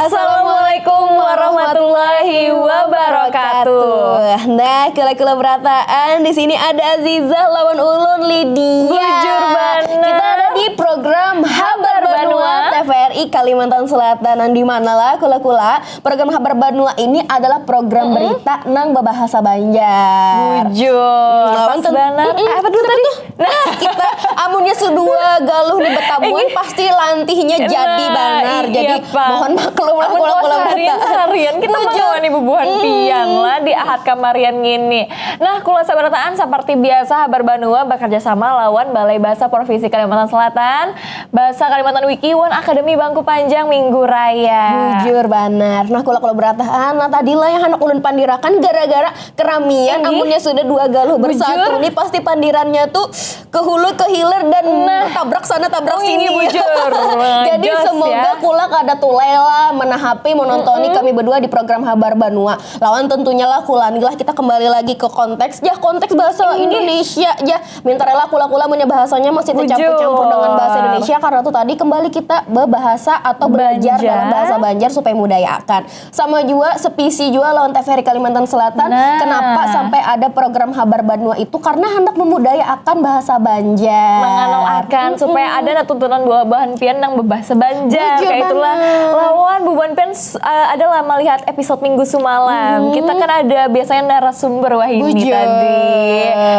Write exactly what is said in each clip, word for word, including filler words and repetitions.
Assalamualaikum warahmatullahi wabarakatuh. Nah, kula-kula berataan, di sini ada Azizah lawan ulun Lydia. Bujur banar. Kita ada di program Habar Banua T V R I Kalimantan Selatan, nang di mana lah kula-kula. Program Habar Banua ini adalah program berita nang babahasa Banjar. Bujur. Pas banar. Apa tuh tadi? Nah, kita amunnya su dua galuh nih betamuan, pasti lantihnya jadi banar. Jadi, mohon maklum lah, kula-kula berataan. Seharian kita mangawani bubuhan pian lah di Ahad kamarian ngini. Nah, kula sabarataan, seperti biasa, Habar Banua bekerja sama lawan Balai Bahasa Provinsi Kalimantan Selatan, Bahasa Kalimantan Wiki, wan Akademi Bangku Panjang Minggu Raya. Bujur banar. Nah, kula-kula berataan, nah, tadi lah yang handak ulun pandirakan gara-gara keramian, amunnya sudah dua galuh bersatu nih, pasti pandirannya tuh ke hulu ke hilir dan tabrak sana tabrak sini. Bujur. Jadi semoga kula kada tulai lah menahapi menontoni kami berdua di program Habar Banua. Lawan tentunya lah kula ni lah, kita kembali lagi ke konteks. Jah, konteks bahasa Indonesia. Jah, minta rela kula-kula punya bahasanya masih tercampur-campur dengan bahasa Indonesia, karena tuh tadi kembali kita berbahasa atau belajar dalam bahasa Banjar supaya mudah ya akan. Sama jua, sepisi jua lawan T V R I Kalimantan Selatan. Kenapa sampai ada program Habar Banua itu? Karena hendak memudaya akan bahasa Banjar. Mengenal akan supaya ada nah tuntunan buah-buahan pian nang berbahasa Banjar. Bujur kayak itulah. Lawan bubuhan pian s- eh, adalah melihat episode Minggu Semalam. Kita kan ada biasanya narasumber wahini tadi.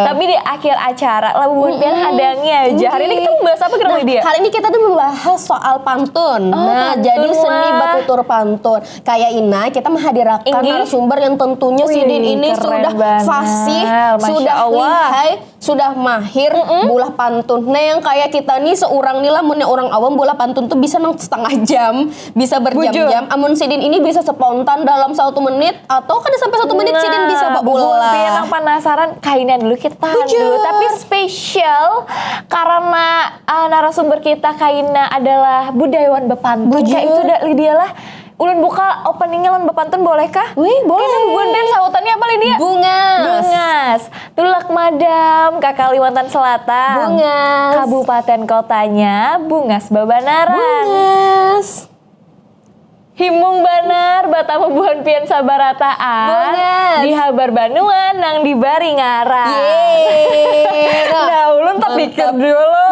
Tapi di akhir acara lah bubuhan pian hadangi aja. Hari ini kita membahas apa kira-kira, Lydia? Hari ini kita tuh membahas soal pantun. Nah, jadi seni batutur pantun. Kayak ina, kita menghadirakan narasumber yang tentunya sidin ini sudah fasih, sudah lihai, sudah mahir bulah pantun. Nah, yang kayak kita nih seorang nih lah, munnya orang awam bulah pantun tuh bisa nang setengah jam, bisa berjam-jam. Amun sidin ini bisa spontan dalam satu menit atau kada sampai satu menit sidin bisa baulah. Bubuhan pian nang penasaran, kaina dulu kita dulu. Tapi spesial karena uh, narasumber kita kaina adalah budayawan bepantun. Kayak itu dah, Lydia lah. Ulun buka openingnya lawan bepantun, boleh kah? Wih, boleh. Bubuhan pian sahutannya apa, Lydia? Bungas. Bungas. Tulak madam ka Kalimantan Selatan. Bungas. Kabupaten kotanya bungas babanaran. Bungas. Himung banar batamu bubuhan pian sabarataan. Bungas. Di Habar Banua nang dibari ngaran. Yeay. Nah, ulun terpikir dulu.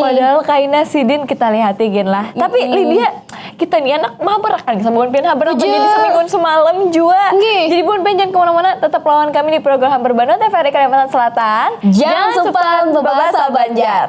Padahal kaina sidin kita lihati gin lah. Tapi Lydia, kita ni anak mahabarakan sama bubuhan pian habar apa jadi semingguan semalam jua. Jadi bubuhan pian jangan kemana-mana, tetap lawan kami di program Habar Banua T V R I Kalimantan Selatan. Jangan supan bebahasa Banjar.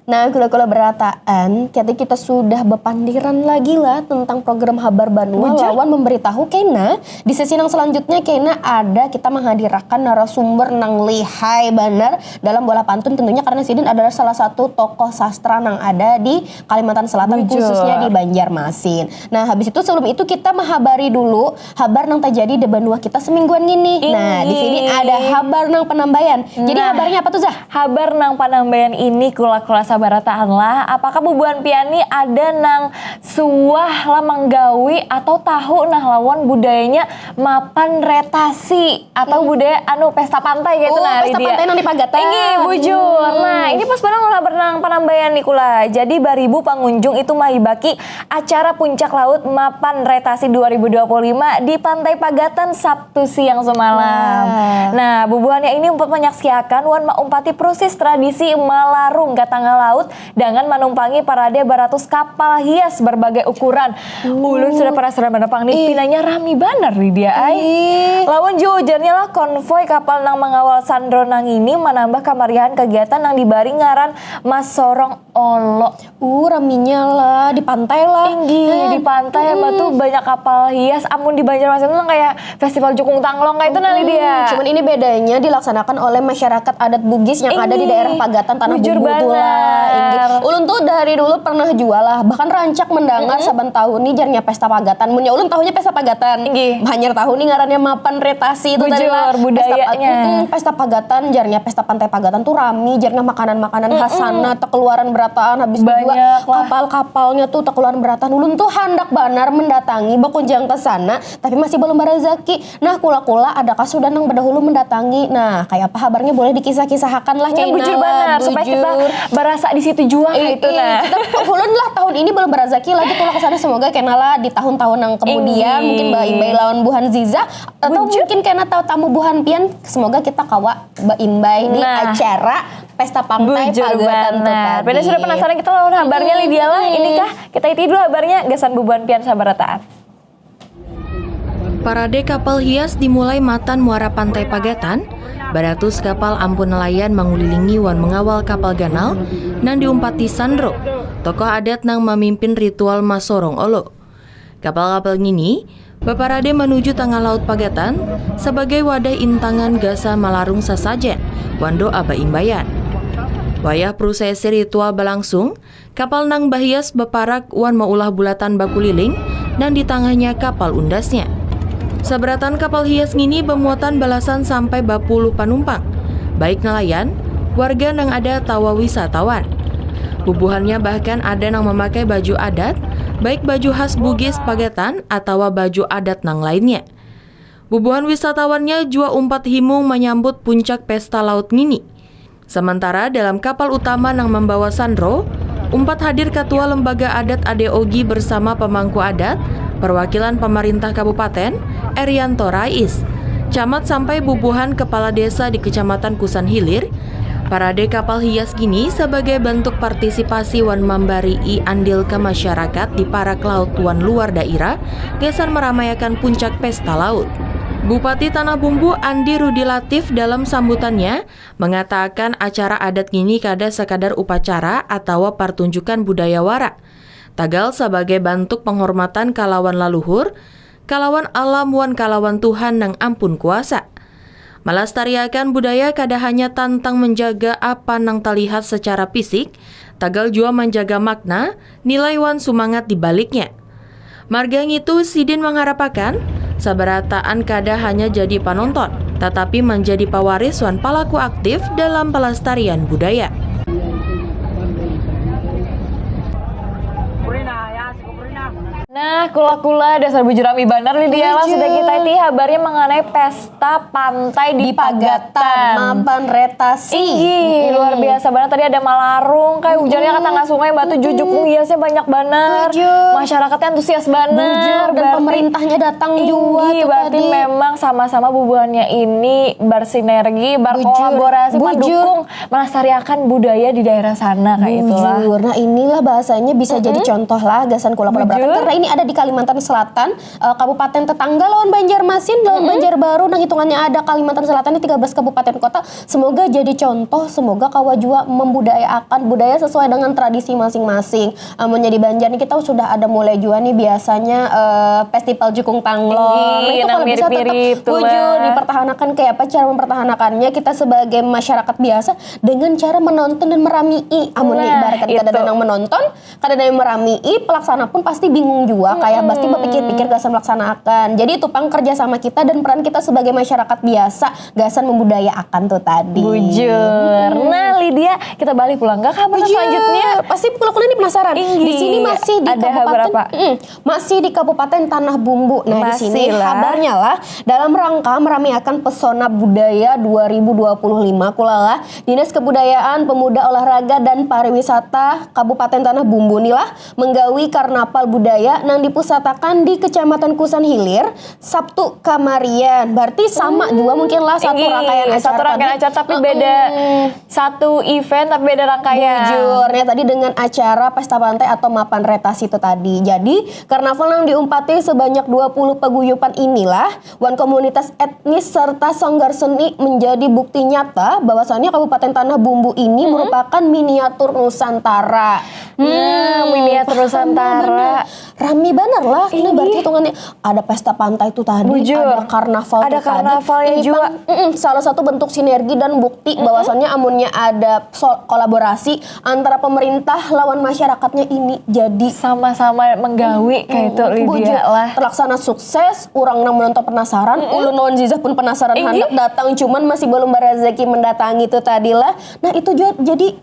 Nah, kula-kula berataan, ketika kita sudah bepandiran lagi lah tentang program Habar Banua lawan memberitahu kena di sesi yang selanjutnya kena ada kita menghadirakan narasumber nang lihai banar dalam bola pantun, tentunya karena sidin adalah salah satu tokoh sastra nang ada di Kalimantan Selatan, khususnya di Banjarmasin. Nah, habis itu sebelum itu kita menghabari dulu habar nang terjadi di banua kita semingguan ini. Nah, di sini ada habar nang penambayan. Jadi habarnya apa tuh, Zah? Habar nang panambayan ini kula-kula sabarataan lah. Apakah bubuhan pian ni ada nang suah lah manggawi atau tahu nah lawan budayanya mapan retasi atau budaya anu pesta pantai gitu? Oh, nah, pesta pantai nang di Pagatan. Inggih, bujur. Nah, ini pas banar habar nang panambayan nih kula. Jadi baribu pengunjung itu mahibaki acara puncak laut mapan retasi dua ribu dua puluh lima di Pantai Pagatan Sabtu siang semalam. Nah, bubuhannya ini umpat menyaksiakan wan maumpati proses tradisi malarung ke tengah laut dengan menumpangi parade baratus kapal hias berbagai ukuran. Ulun sudah penasaran banar pang nih, pinanya rami banar Lydia ai. Lawan jua ujarnya lah konvoi kapal nang mengawal Sandro nang ini menambah kemeriahan kegiatan nang dibari ngaran Mas Sorong Olo. Uh, raminya lah di pantai lah. Inggih, di pantai apa tuh banyak kapal hias. Amun di Banjarmasin tuh kayak festival Jukung Tanglong kayak itu nah Lydia. Cuman ini beda Biasanya dilaksanakan oleh masyarakat adat Bugis yang ada di Inggih. Daerah Pagatan, Tanah Bujur Bumbu tu lah. banar. Inggih. Ulun tuh dari dulu pernah jua lah, bahkan rancak mendangar saban tahun nih jarnya pesta Pagatan. Munnya ulun tahunya pesta Pagatan. Inggih. Hanyar tahu nih ngarannya mapan retasi itu tadi lah. Bujur, budayanya. Pesta, mm-mm, pesta Pagatan, jarnya pesta Pantai Pagatan tuh rami, jarnya makanan-makanan khas sana, tekeluaran berataan, habis itu juga Banyak lah. Kapal-kapalnya tuh tekeluaran berataan. Ulun tuh handak banar mendatangi, bakunjung ke sana, tapi masih belum barazaki. Nah, kula-kula adakah sudah nang berdahulu mendatangi? Nah, kayak apa habarnya boleh dikisah-kisahkan lah, Ini Cina bujur lah, banar supaya kita bujur. Barasa di situ jua Eh, itu eh, nah. Kita ulun lah tahun ini belum berazaki lagi tuh lah ke sana, semoga kena lah di tahun-tahun yang kemudian Inggih. mungkin baimbai lawan buhan Ziza atau Bujur. Mungkin kena tahu tamu buhan pian, semoga kita kawa baimbai di Nah. Acara pesta pantai Bujur Pagatan tu banar. tadi. Bila sudah penasaran kita lawan habarnya Lydia lah. Inikah kita iti dulu habarnya gasan bubuhan pian sabarataan. Parade kapal hias dimulai matan Muara Pantai Pagatan. Baratus kapal ampun nelayan mangulilingi wan mengawal kapal ganal nang diumpati Sandro, tokoh adat nang mamimpin ritual masorong olo. Kapal-kapal ngini baparade manuju tangah laut Pagatan sabagai wadah intangan gasan malarung sasajen wan doa baimbaian. Wayah prosesi ritual balangsung, kapal nang bahias baparak wan maulah bulatan bakuliling nang di tangahnya kapal undasnya. Sabaratan kapal hias ngini bamuatan balasan sampai bapuluh panumpang, baik nelayan, warga nang ada atawa wisatawan. Bubuhannya bahkan ada nang mamakai baju adat, baik baju khas Bugis Pagatan atawa baju adat nang lainnya. Bubuhan wisatawannya jua umpat himung manyambut puncak pesta laut ngini. Samantara dalam kapal utama nang mambawa Sandro, umpat hadir Katua Lembaga Adat Ade Ogi bersama pamangku adat, perwakilan pamarintah kabupaten, Erianto Rais, camat sampai bubuhan kepala desa di Kecamatan Kusan Hilir. Parade kapal hias gini sabagai bantuk partisipasi wan mambarii andil ka masyarakat di parak laut wan luar dairah gasan maramaiakan puncak pesta laut. Bupati Tanah Bumbu Andi Rudi Latif dalam sambutannya mangatakan acara adat ngini kada sakadar upacara atawa partunjukan budaya wara, tagal sabagai bantuk panghormatan kalawan laluhur, kalawan alam wan kalawan Tuhan nang ampun kuasa. Malastariakan budaya kada hanya tantang menjaga apa nang talihat secara fisik, tagal jua manjaga makna, nilai wan sumangat di baliknya. Marga ngitu, sidin mangharapakan sabarataan kada hanya jadi panonton, tatapi manjadi pawaris wan palaku aktif dalam palastarian budaya. Nah, kula-kula dasar bujur rami banar nih dia lah. Bujur. Sudah kita iti habarnya mengenai pesta pantai di, Di Pagatan, Pagatan. Mapan Retasi. Ih, luar biasa banget. Tadi ada malarung, kayak hujannya ke tangah sungai, batu jujuk hiasnya banyak banget. Bujur. Masyarakatnya antusias banget. Bujur, dan Berarti pemerintahnya datang jua Ih, tuh berarti tadi. memang sama-sama bubuhannya ini bersinergi, berkolaborasi, Bujur. mendukung, melestariakan budaya di daerah sana kayak itulah. Bujur. Nah, inilah bahasanya bisa jadi contoh lah gasan kula-kula Bujur. Karena ini ada di Kalimantan Selatan, eh, kabupaten tetangga lawan Banjarmasin, lawan Banjarbaru, nah hitungannya ada Kalimantan Selatan ini tiga belas kabupaten kota. Semoga jadi contoh, semoga kawa jua membudayakan budaya sesuai dengan tradisi masing-masing. Amun jadi Banjar nih kita sudah ada mulai jua nih biasanya, eh, festival Jukung Tanglong. Inggih, Nah, itu nang kalau bisa tetap mirip-mirip tuh bujur lah. Dipertahankan kayak apa cara mempertahankannya kita sebagai masyarakat biasa dengan cara menonton dan merami. Amun Nah, ibaratkan kada itu. Ada yang menonton, kada ada yang merami, ih, pelaksana pun pasti bingung jua, kayak pasti berpikir-pikir gasan melaksanakan. Jadi itu pang kerja sama kita dan peran kita sebagai masyarakat biasa gasan membudayakan tuh tadi. Bujur. Nah, Lydia, kita balik pulang ke kabar Bujur. Selanjutnya. Pasti kula-kula ini penasaran. Inggih. Di sini masih di Ada Kabupaten habar apa? Mm, masih di Kabupaten Tanah Bumbu. Nah, di sini Masih lah. Habarnya lah dalam rangka meramiakan pesona budaya dua ribu dua puluh lima kula lah Dinas Kebudayaan, Pemuda, Olahraga dan Pariwisata Kabupaten Tanah Bumbu nih lah menggawi karnaval budaya nang dipusatakan di Kecamatan Kusan Hilir, Sabtu kamarian. Berarti sama dua mungkin lah satu Inggih, rangkaian acara satu rangkaian tadi. acara tapi Mm-mm. beda satu event tapi beda rangkaian. Bujur, ya tadi dengan acara pesta pantai atau mapan retasi itu tadi. Jadi, karnaval yang diumpati sebanyak dua puluh paguyupan inilah wan komunitas etnis serta sanggar seni menjadi bukti nyata bahwasannya Kabupaten Tanah Bumbu ini merupakan miniatur Nusantara. Nah, miniatur paham Nusantara. Benar. rami banar lah. Ini berarti hitungannya ada pesta pantai itu tadi, ada karnaval itu tadi. Ini pang, mm-mm, salah satu bentuk sinergi dan bukti bahwasannya amunnya ada sol- kolaborasi antara pemerintah lawan masyarakatnya ini jadi sama-sama menggawi kayak itu, Lydia lah. Terlaksana sukses, orang nang menonton penasaran, ulun lawan Zizah pun penasaran handak datang, cuman masih belum berezeki mendatangi itu tadi lah. Nah, itu juga jadi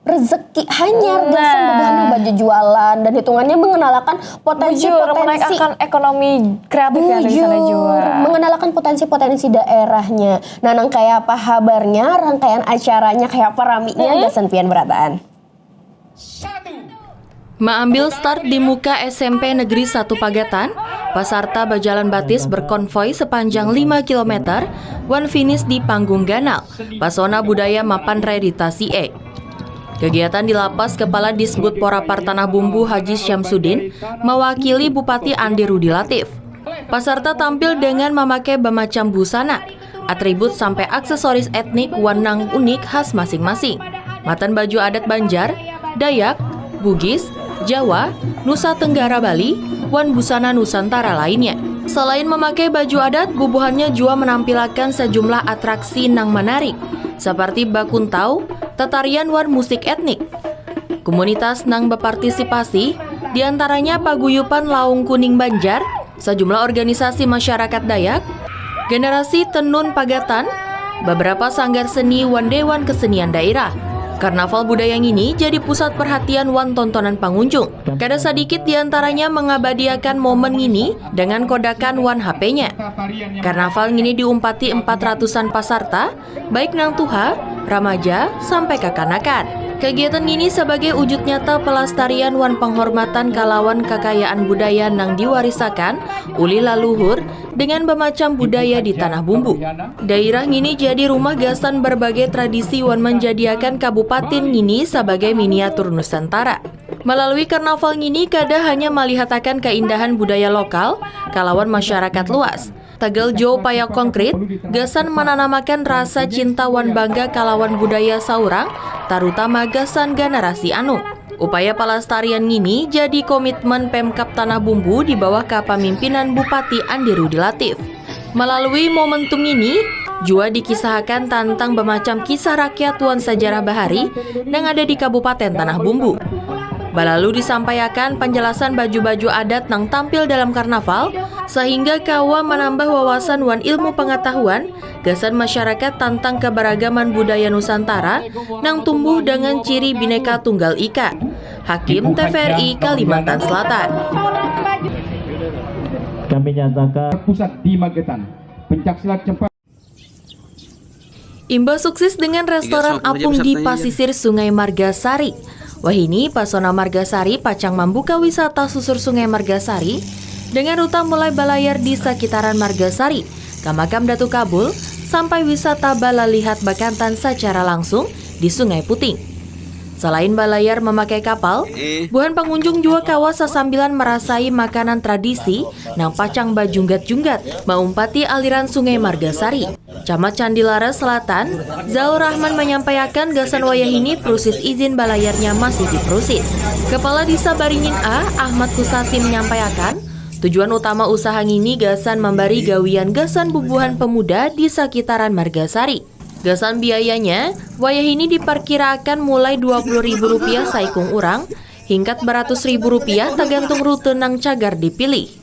rezeki hanyar gasan bubuhan nang bajujualan dan hitungannya mengenalakan potensi-potensi ekonomi kreatif ya di sana juga. Mengenalakan potensi-potensi daerahnya. Nah, nang kaya apa habarnya, rangkaian acaranya kaya apa raminya, gasan pian berataan. Maambil start di muka S M P Negeri satu Pagatan, pasarta bajalan batis berkonvoi sepanjang lima kilometer wan finish di panggung ganal, Pasona Budaya Mapan Rehabilitasi E. Kegiatan di lapas Kepala Disbudporappar Tanah Bumbu Haji Syamsuddin mewakili Bupati Andi Rudi Latif. Pasarta tampil dengan mamakai bamacam busana, atribut sampai aksesoris etnik wan nang unik khas masing-masing. Matan baju adat Banjar, Dayak, Bugis, Jawa, Nusa Tenggara Bali, wan busana Nusantara lainnya. Selain memakai baju adat, bubuhannya jua menampilakan sejumlah atraksi nang menarik, seperti bakuntau, tetarian wan musik etnik. Komunitas nang berpartisipasi, diantaranya Paguyupan Laung Kuning Banjar, sejumlah organisasi masyarakat Dayak, generasi Tenun Pagatan, beberapa sanggar seni wan dewan kesenian daerah. Karnaval budaya ngini jadi pusat perhatian wan tontonan pangunjung. Kada sadikit diantaranya mengabadiakan momen ngini dengan kodakan wan H P-nya. Karnaval ngini diumpati empat ratusan pasarta, baik nang tuha, ramaja, sampai kakanakan. Kegiatan ngini sebagai wujud nyata pelastarian wan penghormatan kalawan kakayaan budaya nang diwarisakan ulih laluhur dengan bamacam budaya di Tanah Bumbu. Dairah ngini jadi rumah gasan barbagai tradisi wan manjadiakan kabupatin ngini sabagai miniatur Nusantara. Malalui karnaval ngini kada hanya malihatakan kaindahan budaya lokal kalawan masyarakat luas, tagal jua upaya konkrit gasan mananamakan rasa cinta wan bangga kalawan budaya saurang, tarutama gasan ganarasi anum. Upaya palastarian ngini jadi komitmen Pemkab Tanah Bumbu di bawah kapamimpinan Bupati Andi Rudi Latif. Malalui momentum ngini, jua dikisahakan tantang bamacam kisah rakyat wan sajarah bahari nang ada di Kabupaten Tanah Bumbu. Balalu disampaiakan panjalasan baju-baju adat nang tampil dalam karnaval, sahingga kawa manambah wawasan wan ilmu pangatahuan gasan masyarakat tantang kabaragaman budaya Nusantara nang tumbuh dangan ciri Bhinneka Tunggal Ika. Hakim, T V R I, Kalimantan Selatan. Kami nyatakan pusat di Magetan. Pencak silat cepat. Imbah sukses dengan restoran apung di pasisir Sungai Margasari, wahini Pasona Margasari pacang mambuka wisata susur Sungai Margasari dengan ruta mulai balayar di sakitaran Margasari ka makam Datu Kabul sampai wisata balalihat bakantan sacara langsung di Sungai Puting. Selain balayar mamakai kapal, buhan pangunjung jua kawa sasambilan marasai makanan tradisi nang pacang bajunggat-junggat maumpati aliran Sungai Margasari. Camat Candilara Selatan, Zaul Rahman manyampaiakan gasan wayahini prusis izin balayarnya masih diproses. Kepala Disa Baringin A, Ahmad Kusasi manyampaiakan, tujuan utama usaha ngini gasan mambari gawian gasan bubuhan pemuda di sakitaran Margasari. Gasan biayanya, wayahini diparkiraakan mulai dua puluh ribu rupiah saikung urang, hingkat baratus ribu rupiah tagantung rute nang cagar dipilih.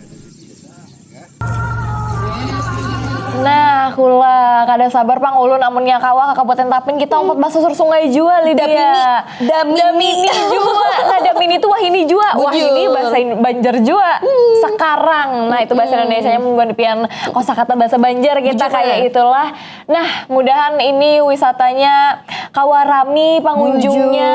Nah, kula kada sabar pang ulun amunnya kawa ka Kabupaten Tapin kita umpat basusur sungai jua, Lydia. Damini. Damini jua. Nah, damini itu wahini jua. Wahini bahasa Banjar jua. Sekarang. Nah, itu bahasa Indonesianya mun pian kosakata bahasa Banjar kita kayak itulah. Nah, mudahan ini wisatanya kawa rami pangunjungnya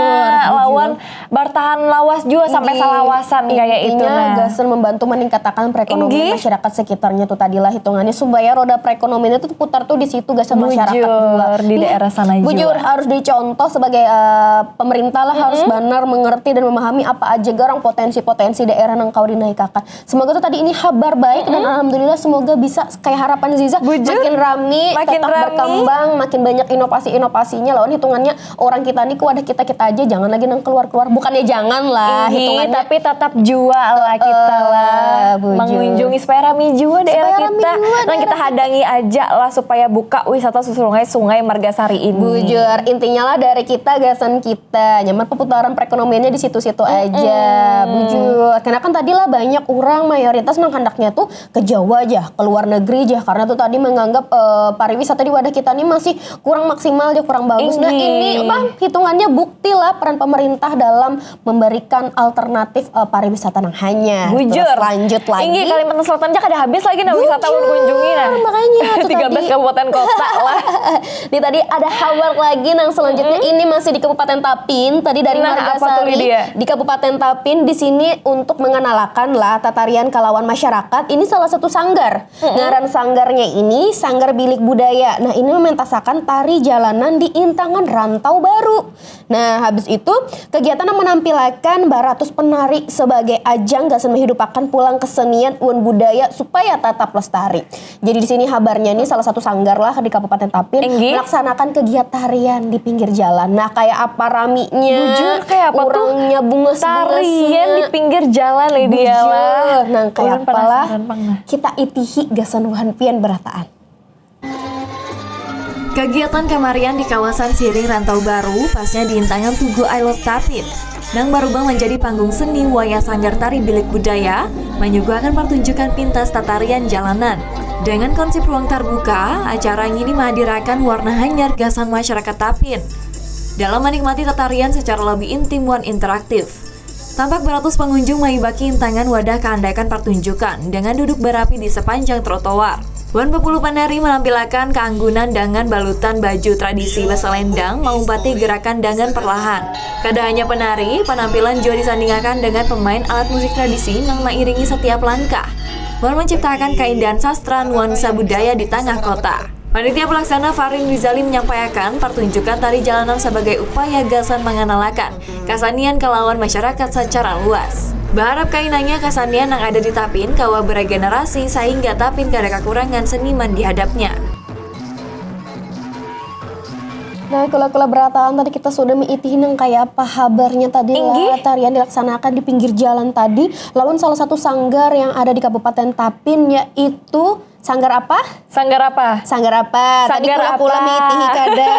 lawan bartahan lawas jua sampai salawasan kayak itu. Nah, gasan membantu meningkatakan perekonomian masyarakat sekitarnya tuh tadilah hitungannya supaya roda perekonomian itu putar tuh di situ gasan masyarakat jua. Di daerah sana jua. Bujur harus dicontoh sebagai uh, pemerintah lah harus benar mengerti dan memahami apa aja garang potensi-potensi daerah nang kawa dinaikakan. Semoga tuh tadi ini habar baik dan alhamdulillah semoga bisa kayak harapan Ziza makin rami, makin tetap rami. Berkembang, makin banyak inovasi-inovasinya lawan hitungannya orang kita nih wadah kita kita aja jangan lagi nang keluar-keluar Bukannya jangan lah, Tinggi, hitungannya tapi tatap jua lah kita Eh, lah bujur. Mengunjungi supaya rami jua daerah Supaya rami kita. jua Nah, kita hadangi aja lah supaya buka wisata susungai Sungai Margasari ini. Bujur, intinya lah dari kita gasan kita nyaman perputaran perekonomiannya di situ-situ aja. Bujur, karena kan tadi lah banyak orang mayoritas nang handaknya tuh ke Jawa aja, ke luar negeri aja, karena tuh tadi menganggap eh, pariwisata di wadah kita nih masih kurang maksimal aja, kurang bagus. Nah Inggih. Ini bang hitungannya bukti lah peran pemerintah dalam memberikan alternatif eh, pariwisata nang hanya. Bujur. Terus lanjut lagi. Inggih, Kalimantan Selatan aja kada habis lagi nah wisata ulun kunjungi nah. Makanya itu tiga belas tadi. Kabupaten kota lah. Ini tadi ada habar lagi nang selanjutnya ini masih di Kabupaten Tapin tadi dari Nah, Marga apa tuh, Sari Lydia? Di Kabupaten Tapin di sini untuk mengenalakan lah tatarian kalawan masyarakat ini salah satu sanggar ngaran sanggarnya ini sanggar bilik budaya nah ini mementasakan tari jalanan di intangan rantau baru nah habis itu kegiatan yang menampilakan baratus penari sebagai ajang gasan menghidupakan pulang kesenian wan budaya supaya tetap lestari jadi di sini habarnya ini salah satu sanggar lah di Kabupaten Tapin Inggih. Melaksanakan kegiatan tarian di pinggir jalan. Nah, kayak apa raminya? Bujur, kayak apa tuh? Orangnya bungas Tarian di pinggir jalan, Lydia lah. Nah, kayak Ulun apalah? penasaran pang, nah. Kita itihi gasan buhan pian berataan. Kegiatan kamarian di kawasan Siring Rantau Baru pasnya diintangan Tugu I Love Tapin. Nang barubah menjadi panggung seni wayah sanggar tari bilik budaya, menyuguhkan pertunjukan pintas tatarian jalanan. Dengan konsep ruang terbuka, acara ini menghadirkan warna hanyar gasan masyarakat Tapin. Dalam menikmati tatarian secara lebih intim wan interaktif. Tampak beratus pengunjung maibaki intangan wadah kaandakan pertunjukan dengan duduk berapi di sepanjang trotoar. Wan bepuluh penari menampilakan keanggunan dengan balutan baju tradisi beselendang maumpati gerakan dengan perlahan. Kada hanya penari, penampilan juga disandingakan dengan pemain alat musik tradisi nang mairingi setiap langkah. Wan menciptakan keindahan sastra nuansa budaya di tengah kota. Panitia pelaksana Farin Rizali menyampaikan pertunjukan tari jalanan sebagai upaya gasan mengenalakan kasanian kalawan masyarakat secara luas. Berharap kainanya kasanian yang ada di Tapin kawa beregenerasi sehingga Tapin kada kekurangan seniman di hadapnya. Nah, kula-kula berataan tadi kita sudah meitihi nang kayak apa habarnya tadi lah tarian dilaksanakan di pinggir jalan tadi lawan salah satu sanggar yang ada di Kabupaten Tapin yaitu sanggar apa? Sanggar apa? Sanggar apa? Tadi Sanggar kula-kula apa? meitihi kada.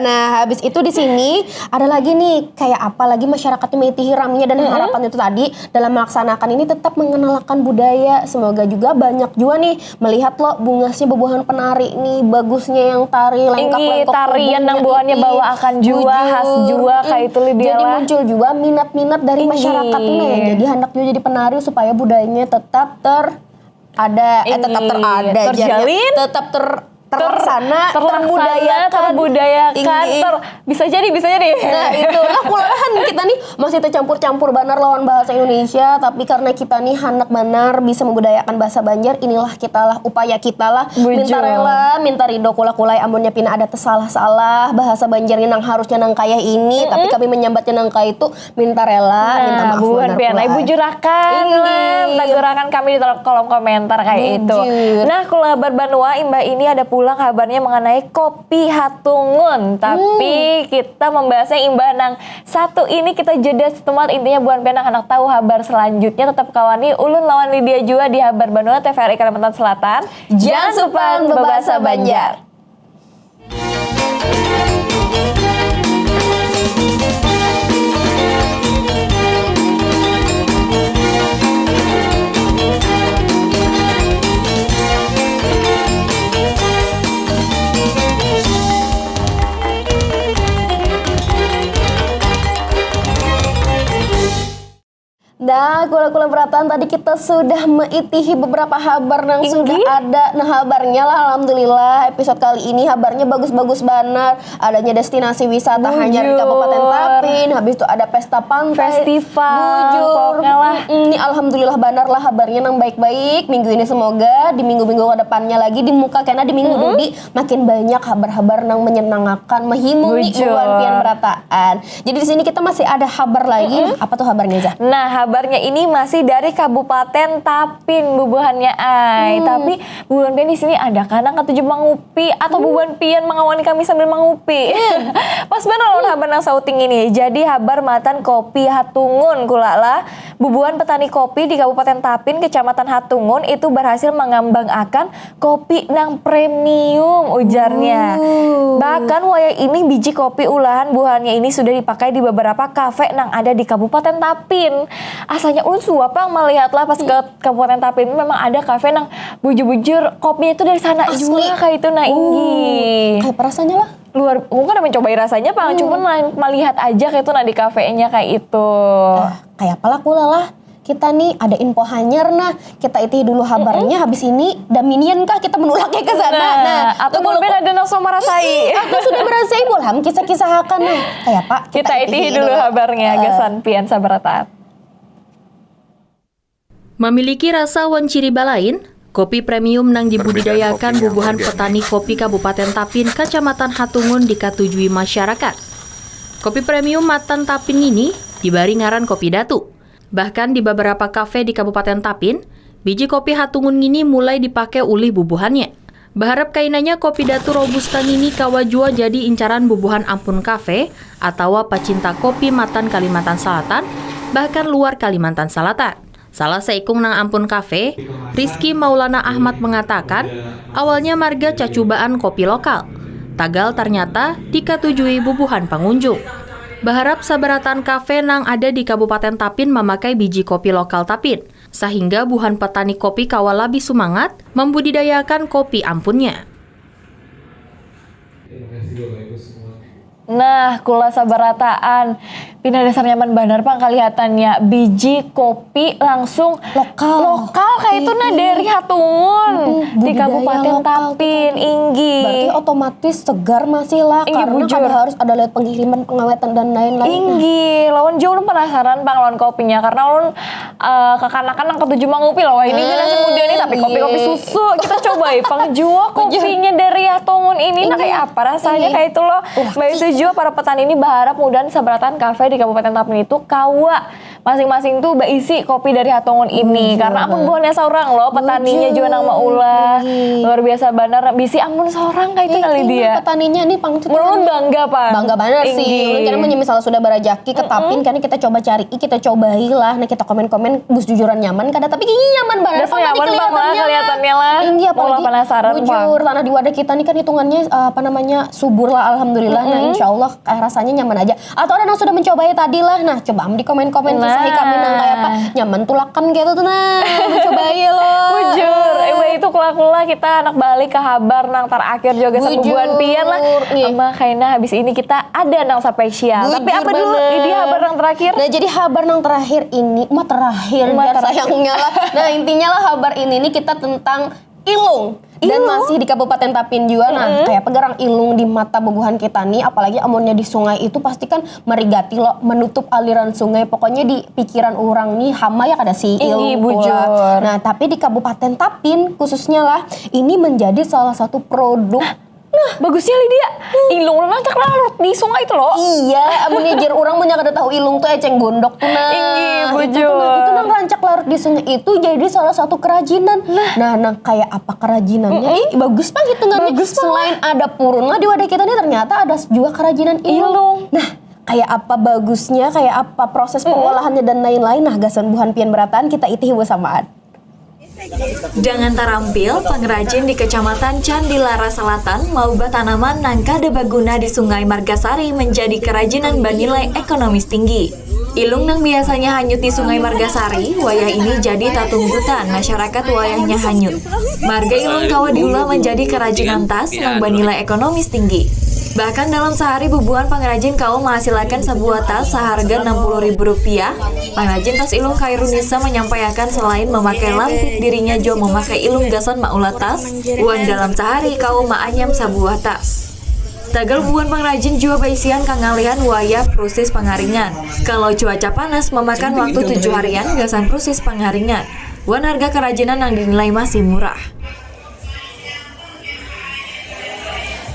Nah, habis itu di sini ada lagi nih kayak apa lagi masyarakatnya meitihi raminya dan harapan itu tadi dalam melaksanakan ini tetap mengenalkan budaya. Semoga juga banyak juga nih melihat lo bungasnya bebuahan penari nih, bagusnya yang tari lengkap Ini lengkap tarian nang buhannya bawa akan jua khas jua kayak itu Lydia Jadi lah. Muncul juga minat-minat dari Inggih. Masyarakat nih. Jadi hendak juga jadi penari supaya budayanya tetap ter ada eh, tetap Inggih. terada Terjalin. Tetap ter terlaksana, Terlaksana, terbudayakan. Terbudayakan, Inggih. ter- bisa jadi, bisa jadi. Nah itu lah kulalahan kita nih masih tercampur-campur banar lawan bahasa Indonesia tapi karena kita nih handak banar bisa membudayakan bahasa Banjar inilah kita lah upaya kita lah Bujur. Minta rela, minta ridho kula-kulai amunnya pina ada tersalah-salah bahasa Banjar ini nang harusnya nang kaya ini tapi kami menyambatnya nang kaya itu minta rela, minta Nah, maaf buhan banar pian ai kula. bujurakan lah, Inggih. tagurakan kami di kolom komentar kayak itu. Bujur. Nah, kula Barbanua imbah ini ada pulang kabarnya mengenai kopi hatungun. Tapi kita membahasnya imbah nang satu ini kita jeda setempat intinya buhan pian nang handak tahu habar selanjutnya tetap kawani ulun lawan Lydia jua di Habar Banua T V R I Kalimantan Selatan. Jangan supan bebahasa Banjar. Nah, kula-kula berataan tadi kita sudah meitihi beberapa habar nang Inggih. Sudah ada. Nah, habarnya lah alhamdulillah episode kali ini habarnya bagus-bagus banar. Adanya destinasi wisata hanyar di Bujur. Kabupaten Tapin, habis itu ada pesta pantai, Festival, bujur. pokoknya lah. Mm, ini alhamdulillah banar lah habarnya nang baik-baik. Minggu ini semoga di minggu-minggu ke depannya lagi di muka kena di minggu dudi makin banyak habar-habar nang menyenangakan, mehimuni Bujur. buhan pian berataan. Jadi di sini kita masih ada habar lagi. Nah, apa tuh habarnya, Zah? Nah, habar Ini masih dari Kabupaten Tapin bubuhannya ai. Hmm. Tapi bubuhan pian di sini ada kah nang katuju mangupi atau hmm. bubuhan pian mangawani kami sambil mangupi? Hmm. Pas banar lawan hmm. habar nang sauting ini. Jadi habar matan kopi Hatungun kula lah. Bubuhan petani kopi di Kabupaten Tapin, Kecamatan Hatungun itu berhasil mengembangkan kopi nang premium ujarnya. Uh. Bahkan wayah ini biji kopi ulahan buhannya ini sudah dipakai di beberapa kafe nang ada di Kabupaten Tapin. Asalnya ulun suah pang melihat lah pas ke Kabupaten Tapin memang ada kafe nang bujur-bujur kopinya itu dari sana juga kayak itu nah uh. Inggi. Kayak rasanya lah. Luar, aku kan mencobai rasanya pang, hmm. Cuman melihat aja kayak itu nah di kafenya kayak itu. Nah, kayak apa lah kula lah. Kita nih ada info hanyar nah, kita itihi dulu habarnya, mm-mm. Habis ini daminian kah kita menulaknya ke sana. Nah, nah atau mungkin ada nang sudah merasai. Aku sudah merasai bolham kisah-kisahakan nah. Kayak apa? Kita, kita itihi dulu habarnya uh. Gasan pian sabarataan. Memiliki rasa wan ciri balain, kopi premium nang dibudidayakan bubuhan petani kopi Kabupaten Tapin, Kacamatan Hatungun dikatujui masyarakat. Kopi premium matan Tapin ngini dibari ngaran Kopi Datu. Bahkan di beberapa kafe di Kabupaten Tapin, biji kopi Hatungun ngini mulai dipakai ulih bubuhannya. Baharap kainanya kopi Datu Robusta ngini kawa jua jadi incaran bubuhan ampun kafe atawa pacinta kopi matan Kalimantan Salatan, bahkan luar Kalimantan Salatan. Salah saikung nang ampun kafe, Rizky Maulana Ahmad mengatakan, awalnya marga cacubaan kopi lokal. Tagal ternyata dikatujui bubuhan pangunjung. Baharap sabarataan kafe nang ada di Kabupaten Tapin mamakai biji kopi lokal Tapin, sahingga buhan petani kopi kawa labih sumangat membudidayakan kopi ampunnya. Nah, kula sabarataan. Pina dasar nyaman banar pang kalihatannya. Biji kopi langsung lokal. Lokal kayak itu nah dari Hatungun. Mm-mm, di Kabupaten Tapin, inggi. Berarti otomatis segar masih lah. Inggi, karena bujur. Kada harus ada lewat pengiriman, pengawetan dan lain-lain. Inggi, lawan jauh ulun penasaran pang lawan kopinya karena ulun uh, kakanakan nang ketujuh mangupi loh. Wah, ini generasi muda nih, tapi kopi-kopi susu. Kita coba ya, pang jua kopinya dari Hatungun ini. Nah, kayak apa rasanya kayak itu loh. Baik itu jua para petani ini berharap mudahan sabarataan kafe di Kabupaten Tapin itu kawa masing-masing tuh baisi kopi dari Hatungun ini. Karena amun buhannya seorang loh, petaninya juga nang maulah. Luar biasa banar. Bisi amun seorang kayak itu kali dia. Petaninya ini pang. Ulun bangga pang. Bangga banar sih. Ulun kira misalnya sudah barajaki ke Tapin, kan kita coba cari, kita cobai lah. Nah, kita komen-komen bus jujuran nyaman kada, tapi kayaknya nyaman banget. Nyaman banget kelihatannya lah. Iya, apalagi penasaran bujur tanah di wadah kita nih kan hitungannya uh, apa namanya subur lah, alhamdulillah. Nah, insya Allah uh, rasanya nyaman aja. Atau ada yang sudah mencobai tadi lah. Nah, coba di komen-komen kisah kami nang kayak apa nyaman tulakan gitu tuh nah. Mencobai loh. Bujur, eh, itu kula-kula kita anak balik ke habar nang terakhir juga sama bubuhan pian lah. Ama kaina habis ini kita ada nang spesial. Tapi apa dulu ini habar nang terakhir? Nah, jadi habar nang terakhir ini, mah terakhir, biar sayangnya lah. Nah, intinya lah habar ini nih kita tentang ilung. Dan masih di Kabupaten Tapin juga. Nah, kayak pegarang ilung di mata bubuhan kita nih, apalagi amunnya di sungai itu pasti kan merigati lo, menutup aliran sungai. Pokoknya di pikiran orang nih hama ya kada sih ilung. Nah, tapi di Kabupaten Tapin khususnya lah, ini menjadi salah satu produk. Nah, bagusnya Lydia, ilung rancak larut di sungai itu loh. Iya, amun ngejar orang punya kada tahu ilung tuh eceng gondok tuh nah. Iya, bujur. Itu nang rancak larut di sungai itu jadi salah satu kerajinan. Nah, nah, nah kayak apa kerajinannya? Mm -mm. Ih, bagus pang hitungannya. Bagus pang. Selain ada purun lah di wadah kita nih, ternyata ada juga kerajinan ilung. Ilung. Nah, kayak apa bagusnya, kayak apa proses pengolahannya dan lain-lain. Nah, gasan buhan pian berataan kita itihi bersamaan. Jangan tarampil, pengrajin di Kecamatan Candilara Selatan maubah tanaman nang kada baguna di Sungai Margasari menjadi kerajinan banilai ekonomis tinggi. Ilung nang biasanya hanyut di Sungai Margasari, wayah ini jadi tatunggutan masyarakat wayahnya hanyut. Marga ilung kawa diulah menjadi kerajinan tas nang banilai ekonomis tinggi. Bahkan dalam sehari bubuhan pengrajin kawa menghasilkan sebuah tas seharga enam puluh ribu rupiah. Pengrajin tas ilung Khairunisa menyampaikan selain memakai lampik, dirinya juga memakai ilung gasan maulah tas, wan dalam sehari kawa maanyam sabuah tas. Tagal bubuhan pengrajin jua baisian kangalihan wayah proses pengaringan. Kalau cuaca panas memakan waktu tujuh harian gasan proses pengaringan, wan harga kerajinan yang dinilai masih murah.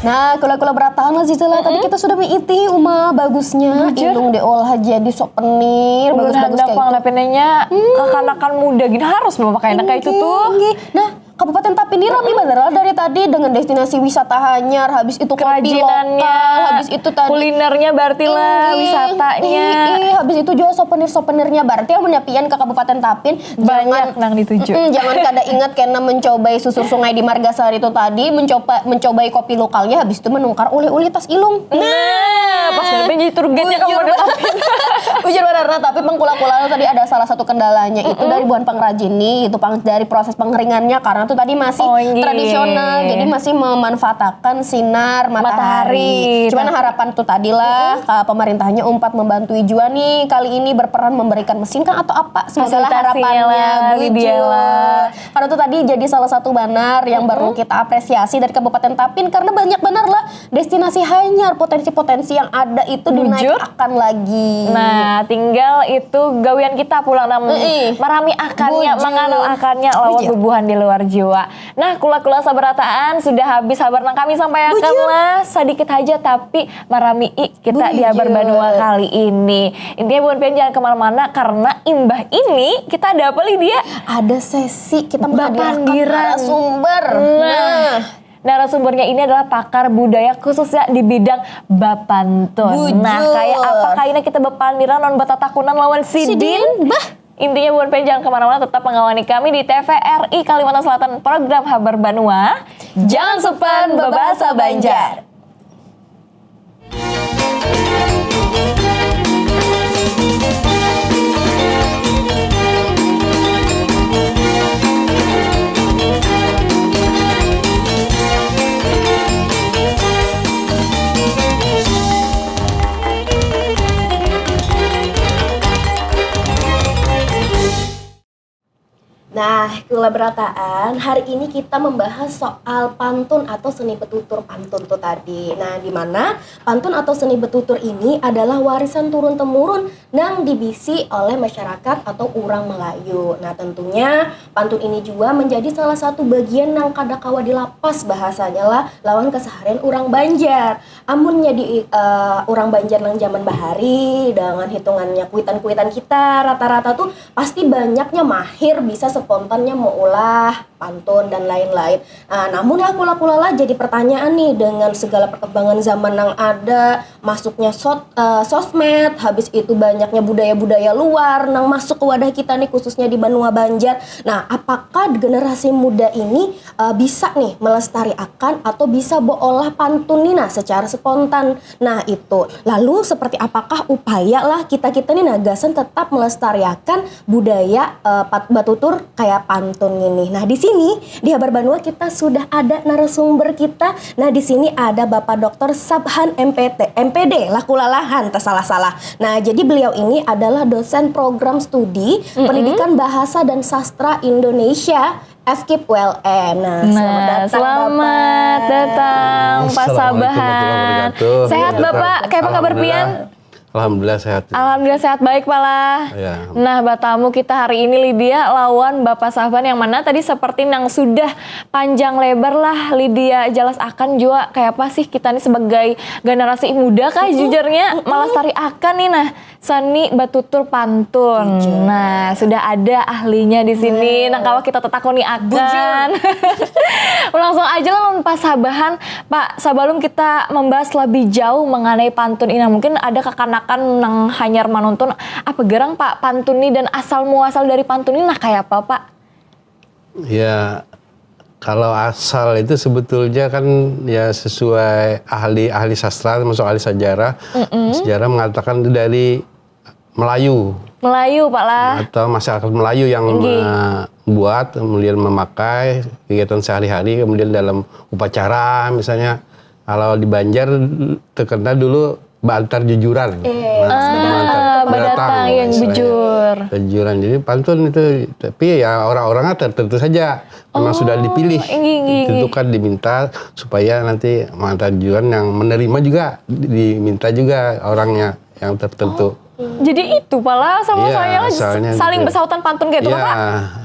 Nah, kula-kula berataan lah Ziza lah. Tadi kita sudah mengiti uma bagusnya ilung diolah jadi souvenir, bagus-bagus kayak itu. Pinanya kakanakan muda gini harus memakai anak kayak itu tuh. Nah, Kabupaten Tapin ini rame bener lah dari tadi dengan destinasi wisata hanyar, habis itu kopi lokal, habis itu tadi kulinernya berarti lah, wisatanya. Iya, habis itu juga souvenir-souvenirnya berarti yang menyapian ke Kabupaten Tapin. Banyak nang dituju. Mm, jangan kada ingat karena mencobai susur sungai di Margasari itu tadi, mencoba mencobai kopi lokalnya, habis itu menukar oleh-oleh tas ilung. Nah, pas jadi tour guide-nya kamu ada Tapin. Bujur benar, nah, tapi pengkula-kula tadi ada salah satu kendalanya itu dari buhan pengrajin nih, itu pang, dari proses pengeringannya karena tuh tadi masih Oh, inggih. Tradisional, jadi masih memanfaatkan sinar matahari. Matahari. Cuman harapan tuh tadi lah ke pemerintahnya umpat membantui jua nih kali ini berperan memberikan mesin kan atau apa segala Fasilitasinya harapannya lah, bujur. Bidiala. Karena tuh tadi jadi salah satu banar yang perlu kita apresiasi dari Kabupaten Tapin karena banyak benar lah destinasi hanyar potensi-potensi yang ada itu Bujur. Dinaikakan lagi. Nah, tinggal itu gawian kita pulang nang Heeh. marami akannya, Bujur. mangandal akannya lawan Bujur. Bubuhan di luar jiwa. Nah, kula-kula sabarataan sudah habis habar nang kami sampaikan Bujur. Lah, sedikit aja tapi marami'i kita di habar Bujur. Banua kali ini. Intinya bukan pian jangan kemana-mana karena imbah ini kita ada apa Lydia? Ada sesi kita menghadirkan Bapandiran. Narasumber. Nah, narasumbernya ini adalah pakar budaya khususnya di bidang bapantun. Bujur. Nah, kayak apa kayaknya kita bapandiran non batatakunan lawan sidin? Sidin, bah. Intinya bukan pian jangan kemana-mana, tetap mengawani kami di T V R I Kalimantan Selatan program Habar Banua. Jangan supan babahasa Banjar. Nah, kula berataan, hari ini kita membahas soal pantun atau seni betutur pantun tuh tadi. Nah, di mana pantun atau seni betutur ini adalah warisan turun-temurun nang dibisi oleh masyarakat atau urang Melayu. Nah, tentunya pantun ini juga menjadi salah satu bagian nang kada kawa dilapas bahasanya lah lawan keseharian urang Banjar. Amunnya di eh, urang Banjar nang zaman bahari dengan hitungannya kuitan-kuitan kita rata-rata tuh pasti banyaknya mahir bisa spontannya meulah pantun dan lain-lain. Nah, namun lah kula-kula lah jadi pertanyaan nih dengan segala perkembangan zaman yang ada, masuknya sot, eh, sosmed, habis itu banyaknya budaya-budaya luar nang masuk ke wadah kita nih khususnya di Banua Banjar. Nah, apakah generasi muda ini eh, bisa nih melestariakan atau bisa beolah pantun nih nah secara spontan. Nah, itu. Lalu seperti apakah upaya lah kita-kita nih nah gasan tetap melestariakan budaya eh, pat- batutur kayak pantun ini. Nah, di sini di Habar Banua kita sudah ada narasumber kita. Nah, di sini ada Bapak Doktor Sabhan M P T, M P D lah kulalahan tersalah-salah. Nah, jadi beliau ini adalah dosen program studi pendidikan bahasa dan sastra Indonesia F K I P U L M. Nah, selamat Nah, datang selamat Bapak. Datang Pak Assalamualaikum Sabahan. warahmatullahi wabarakatuh. Sehat Ya, Bapak, kayak apa kabar alhamdulillah. pian? Alhamdulillah sehat. Alhamdulillah sehat baik Pak lah. Ya. Nah, batamu kita hari ini Lydia lawan Bapak Saban yang mana tadi seperti nang sudah panjang lebar lah Lydia jelas akan juga kayak apa sih kita nih sebagai generasi muda kah jujurnya melestari akan nih nah seni batutur pantun. Nah, sudah ada ahlinya di sini. Nang kawa kita tetakoni akan. Langsung aja lah lawan Pak Sabahan. Pak, sebelum kita membahas lebih jauh mengenai pantun ini, mungkin ada kekanakan nang hanyar menonton apa gerang Pak pantun ini dan asal muasal dari pantun ini nah kayak apa Pak? Ya, kalau asal itu sebetulnya kan ya sesuai ahli-ahli sastra, termasuk ahli sejarah. Sejarah mengatakan itu dari Melayu Melayu Pak lah. Atau masyarakat Melayu yang membuat, kemudian memakai kegiatan sehari-hari, kemudian dalam upacara misalnya. Kalau di Banjar terkenal dulu baantar jujuran. Nah, Ah, badatang yang istilahnya. Bujur. Jujuran. Jadi pantun itu, tapi ya orang-orangnya tertentu saja. Memang sudah dipilih, inggih, inggih, inggih. Ditentukan, diminta supaya nanti mengantar jujuran yang menerima juga diminta juga orangnya yang tertentu. Jadi itu Pak lah sama Iya, saya lah asalnya saling gitu. Besahutan pantun gitu Ya, Pak.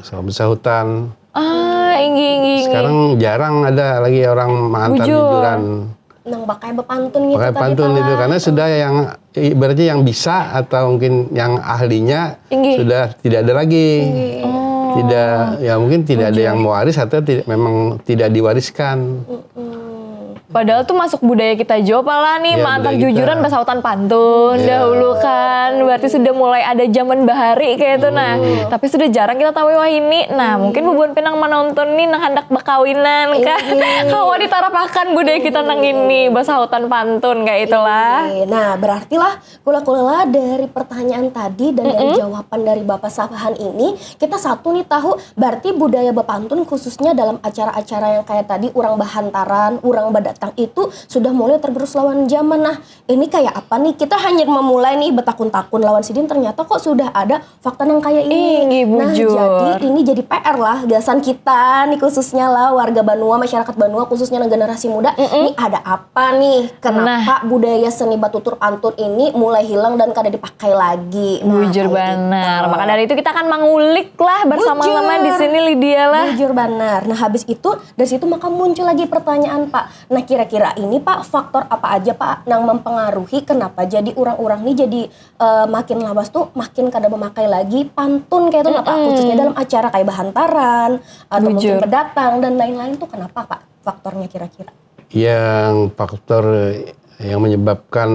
Soal besahutan. Ah, inggih inggih inggih. Sekarang jarang ada lagi orang mengantar Bujur. Jujuran. Nang pakai bepantun gitu pakai tadi pantun pala. Itu karena sudah yang ibaratnya yang bisa atau mungkin yang ahlinya Inggih. Sudah tidak ada lagi. Tidak, ya mungkin tidak ada yang mewaris atau tidak, memang tidak diwariskan. Padahal tuh masuk budaya kita jua pala nih, Iya, maantar budaya jujuran kita. Basautan pantun Iya. dahulu kan. Berarti sudah mulai ada zaman bahari kayak itu nah. Tapi sudah jarang kita tahu wahini. Nah, mungkin bubuhan pinang menonton nih nang hendak bakawinan kah. Kawa ditarapakan budaya kita nang ini, basautan pantun kayak itulah. Oke, nah berartilah kula-kula dari pertanyaan tadi dan dari jawaban dari Bapak Sabahan ini, kita satu nih tahu berarti budaya bepantun khususnya dalam acara-acara yang kayak tadi orang bahantaran, orang badatang itu sudah mulai tergerus lawan zaman. Nah, ini kayak apa nih? Kita hanya memulai nih betakun-takun lawan sidin, ternyata kok sudah ada fakta nang kayak ini. Inggih, Nah, bujur. Jadi ini jadi P R lah gasan kita nih khususnya lah warga Banua, masyarakat Banua khususnya nang generasi muda. Ini ada apa nih? Kenapa budaya seni batutur pantun ini mulai hilang dan kada dipakai lagi? Nah, Bujur kayak banar. gitu. Maka dari itu kita akan mengulik lah bersama-sama Bujur. Di sini Lydia lah. Bujur banar. Nah, habis itu dari situ maka muncul lagi pertanyaan, Pak. Nah, kira-kira ini, Pak, faktor apa aja, Pak, yang mempengaruhi kenapa jadi orang-orang ini jadi eh, makin lawas tuh makin kada memakai lagi pantun kayak itu, Pak? Khususnya dalam acara kayak bahantaran atau mungkin Bujur. Bedatang dan lain-lain tuh kenapa, Pak? Faktornya kira-kira? Yang faktor yang menyebabkan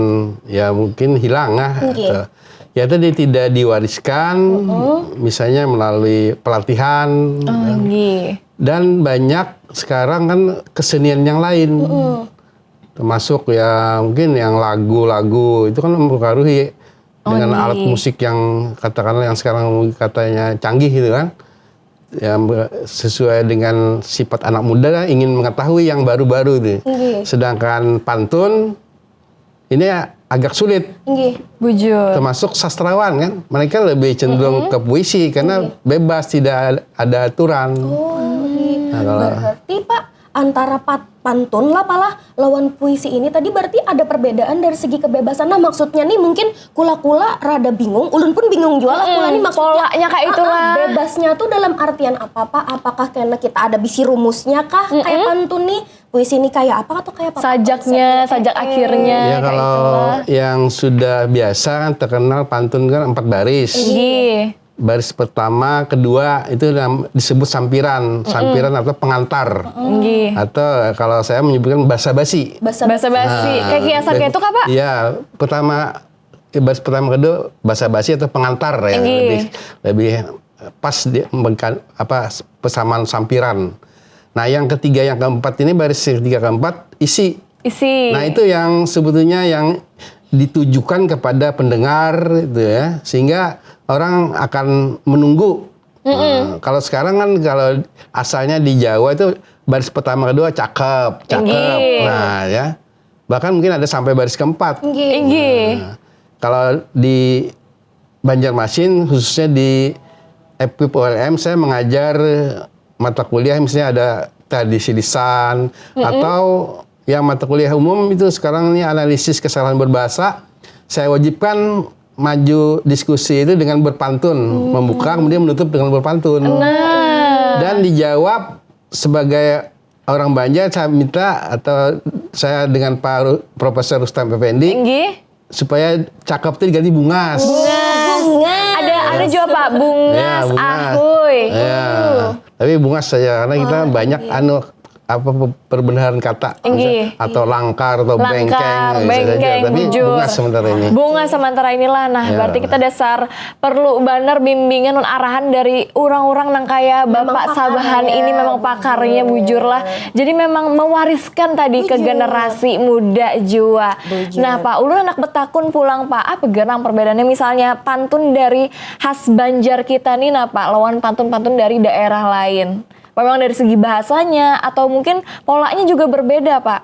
ya mungkin hilang lah. Oke. Atau, ya tadi tidak diwariskan, misalnya melalui pelatihan. Oh, inggih. Dan banyak sekarang kan kesenian yang lain. Termasuk ya mungkin yang lagu-lagu itu kan mempengaruhi dengan Oh, alat inggih. Musik yang katakanlah yang sekarang katanya canggih gitu kan. Ya, sesuai dengan sifat anak muda lah, ingin mengetahui yang baru-baru itu. Sedangkan pantun ini agak sulit. Nggih. Bujur. Termasuk sastrawan kan, mereka lebih cenderung ke puisi karena bebas, tidak ada aturan. Oh, nggih. Nah, kalau- Berarti, Pak, antara pat- pantun lah, palah lawan puisi ini tadi berarti ada perbedaan dari segi kebebasan. Nah, maksudnya nih mungkin kula-kula rada bingung, ulun pun bingung juga lah kula nih maksudnya. Polanya kayak Ah, itulah. Ah, bebasnya tuh dalam artian apa, Pak? Apakah karena kita ada bisi rumusnya kah? Kayak pantun nih, puisi ini kayak apa atau kayak apa? Sajaknya, sajak akhirnya. Ya, Kayak kalau itulah. Yang sudah biasa kan terkenal pantun kan empat baris. Nggih. Baris pertama, kedua itu nam- disebut sampiran, sampiran atau pengantar. Nggih. Atau kalau saya menyebutkan basa-basi. Basa- Basa-basi. Kayak kiasan kayak itu kah, Pak? Iya, pertama eh, baris pertama kedua basa-basi atau pengantar ya, Nggih. lebih lebih pas di memberikan apa persamaan sampiran. Nah, yang ketiga, yang keempat ini, baris ketiga keempat isi. Isi. Nah, itu yang sebetulnya yang ditujukan kepada pendengar itu ya, sehingga orang akan menunggu. Nah, kalau sekarang kan kalau asalnya di Jawa itu baris pertama kedua cakep, cakep. Inggih. Nah, ya. Bahkan mungkin ada sampai baris keempat. Nggih. Inggih. Nah, kalau di Banjarmasin, khususnya di F K P U L M, saya mengajar mata kuliah, misalnya ada tradisi lisan atau yang mata kuliah umum itu sekarang ini analisis kesalahan berbahasa. Saya wajibkan maju diskusi itu dengan berpantun, membuka kemudian menutup dengan berpantun. Dan dijawab sebagai orang Banjar, saya minta atau saya dengan Pak Ru- Profesor Rustam Effendi Inggih. Supaya cakep itu diganti bungas. Bungas. Ada ada juga Pak bungas, Ya, bungas. Ahuy. Ya. Tapi bungas saja karena kita banyak anu apa pe- perbenaran kata. Inggih. Atau langkar atau Langkar, bengkeng, bisa saja. bengkeng, Tapi bujur. Bungas sementara ini. Bungas sementara inilah. Nah, Ya. berarti kita dasar perlu banar bimbingan dan arahan dari orang-orang nang kaya Bapak Sabahan ini memang pakarnya bujur lah. Jadi memang mewariskan tadi ke generasi muda jua. Nah, Pak, ulun handak betakun pulang, Pak, apa gerang perbedaannya misalnya pantun dari khas Banjar kita nih, nah, Pak, lawan pantun-pantun dari daerah lain? Memang dari segi bahasanya atau mungkin polanya juga berbeda, Pak?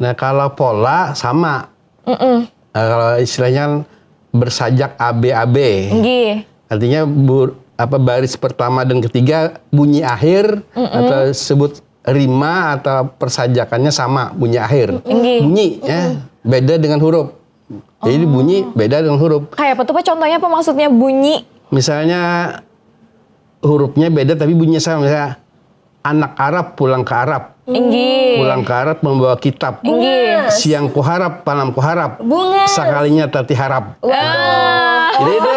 Nah, kalau pola sama. Eh, kalau istilahnya kan bersajak A B A B. Nggih. Artinya bu- apa baris pertama dan ketiga bunyi akhir atau sebut rima atau persajakannya sama bunyi akhir. Nggih. Bunyi ya beda dengan huruf. Jadi bunyi beda dengan huruf. Kayak apa tuh, Pak, contohnya apa maksudnya bunyi? Misalnya hurufnya beda tapi bunyinya sama. Misalnya anak Arab pulang ke Arab. Inggih. Pulang karat membawa kitab. Inggih. Siang kuharap, malam kuharap. Bungas. Sakalinya tati harap. Wah. Jadi itu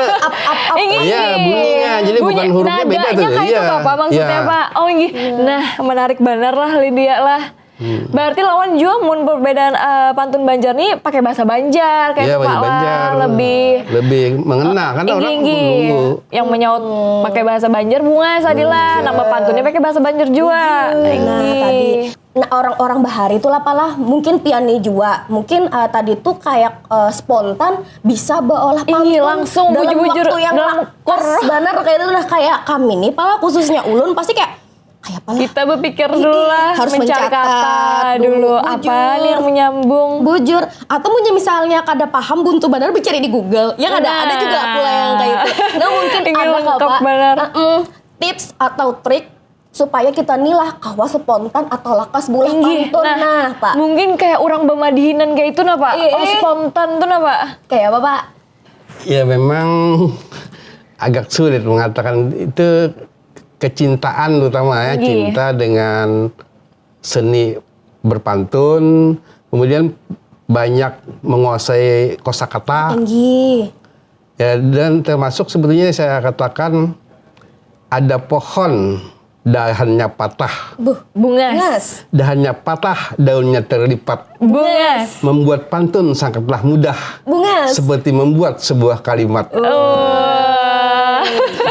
Inggih. Iya, bunyinya. Jadi bukan hurufnya beda tuh. Nadanya kayak itu apa maksudnya, Pak? Oh, inggih. Nah, menarik benar lah Lydia lah. Hmm. Berarti lawan jua mun perbedaan uh, pantun Banjar nih pakai bahasa Banjar kayak yeah, Pak Banjar. Lebih lebih mengena kan orang inggi. Menunggu yang menyaut hmm. Pakai bahasa Banjar bunga sadila hmm. Nambah pantunnya pakai bahasa Banjar juga nah tadi nah orang-orang bahari itu lah palah mungkin piani juga mungkin uh, tadi tuh kayak uh, spontan bisa beolah pantun Ih, langsung dalam bujur-bujur, waktu yang dalam pas banget kayak itu nah kayak kami nih pala khususnya ulun pasti kayak kayak apa lah? Kita berpikir dulu lah, harus mencari kata dulu, dulu. Apa nih yang menyambung? Bujur. Atau punya misalnya kada paham buntu benar bercari di Google. Ya kada nah. Ada juga pula yang kayak itu. Nah mungkin ada kok Pak. Uh -uh. Tips atau trik supaya kita nih lah kawa spontan atau lakas bulah pantun nah, nah Pak. Mungkin kayak orang bemadihinan kayak itu nah Pak. Iya. Oh spontan tuh nah Pak. Kayak apa Pak? Ya memang agak sulit mengatakan itu kecintaan terutama ya Gih. Cinta dengan seni berpantun kemudian banyak menguasai kosakata Gih. Ya dan termasuk sebetulnya saya katakan ada pohon dahannya patah. Buh, bungas. Dahannya patah, daunnya terlipat. Bungas. Membuat pantun sangatlah mudah. Bungas. Seperti membuat sebuah kalimat. Oh.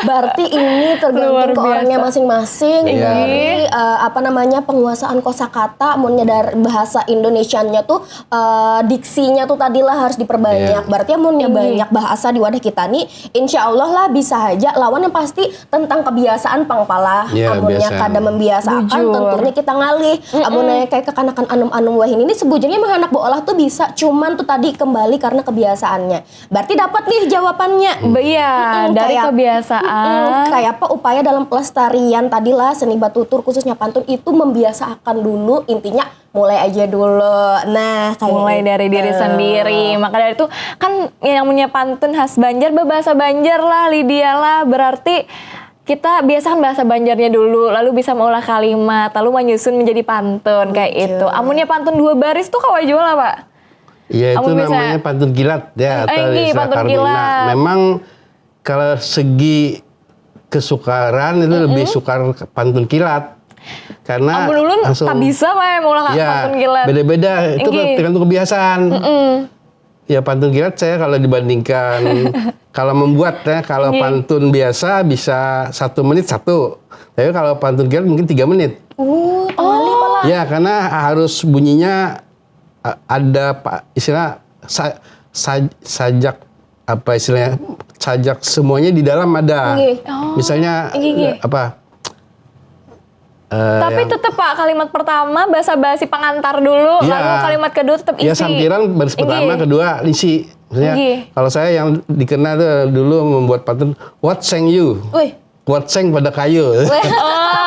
Berarti ini tergantung ke orangnya masing-masing iya. Dari uh, apa namanya penguasaan kosakata, munnya dari bahasa Indonesianya tuh uh, diksinya tuh tadilah harus diperbanyak. Yeah. Berarti munnya yeah. Banyak bahasa di wadah kita nih, insya Allah lah bisa aja lawan yang pasti tentang kebiasaan pang pala yeah, amunnya kada membiasakan tentunya kita ngalih mm -mm. Amunnya kayak kekanakan anum-anum wahini ini sebujurnya mah anak beolah tuh bisa cuman tuh tadi kembali karena kebiasaannya berarti dapat nih jawabannya mm. Iya mm -mm, dari kayak, kebiasaan mm -mm, kayak apa upaya dalam pelestarian tadi lah seni batutur khususnya pantun itu membiasakan dulu intinya mulai aja dulu. Nah, kayak mulai gitu. Dari diri sendiri. Maka dari itu kan yang punya pantun khas Banjar berbahasa Banjar lah, Lydia lah. Berarti kita biasakan bahasa Banjarnya dulu, lalu bisa mengolah kalimat, lalu menyusun menjadi pantun kayak Betul. Itu. Amunnya pantun dua baris tuh kawai jual apa? Iya itu Amun namanya bisa, pantun kilat ya atau Enggi, pantun kilat. Nah, memang kalau segi kesukaran itu mm -hmm. Lebih sukar pantun kilat. Karena Amun ulun langsung, tak bisa kayak mau ya, pantun kilat. Beda-beda itu Enggi. Tergantung kebiasaan. Mm -mm. Ya pantun kilat saya kalau dibandingkan kalau membuat ya kalau Enggi. Pantun biasa bisa satu menit satu. Tapi kalau pantun kilat mungkin tiga menit. Oh, oh. Ya karena harus bunyinya ada pak istilah sa, sa, sajak apa istilahnya sajak semuanya di dalam ada. Gih. Oh. Misalnya gih, gih. Apa? Uh, Tapi tetap Pak kalimat pertama basa-basi pengantar dulu, ya, lalu kalimat kedua tetap isi. Ya sampiran baris pertama, kedua isi. Maksudnya, kalau saya yang dikenal tuh dulu membuat pantun What Sang You. Wih. Kuat seng pada kayu. Oh,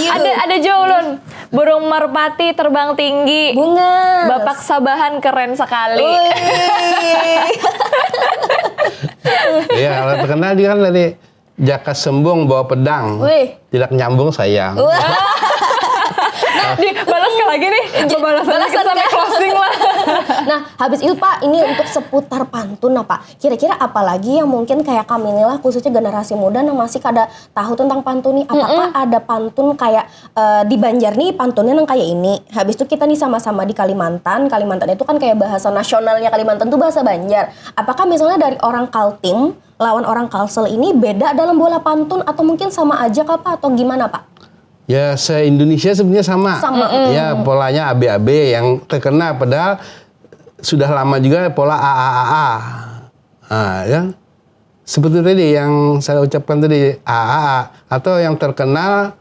ada ada jauh ulun. Burung merpati terbang tinggi. Bunga. Bapak Sabahan keren sekali. Iya, kalau terkenal juga kan dari Jaka Sembung bawa pedang. Wih. Tidak nyambung sayang. Dibalas sekali lagi nih. Pembalasan sampai closing lah. Nah, habis itu Pak, ini untuk seputar pantun nah Pak. Kira-kira apalagi yang mungkin kayak kami nih lah khususnya generasi muda yang masih kada tahu tentang pantun nih apakah mm -mm. Ada pantun kayak uh, di Banjar nih pantunnya nang kayak ini habis itu kita nih sama-sama di Kalimantan Kalimantan itu kan kayak bahasa nasionalnya Kalimantan tuh bahasa Banjar apakah misalnya dari orang Kaltim lawan orang Kalsel ini beda dalam bola pantun atau mungkin sama aja kah Pak atau gimana Pak? Ya se-Indonesia sebenarnya sama. Sama. Mm -mm. Ya polanya A B A B yang terkena padahal sudah lama juga pola A A A A. Nah, ya. Seperti tadi yang saya ucapkan tadi A A A atau yang terkenal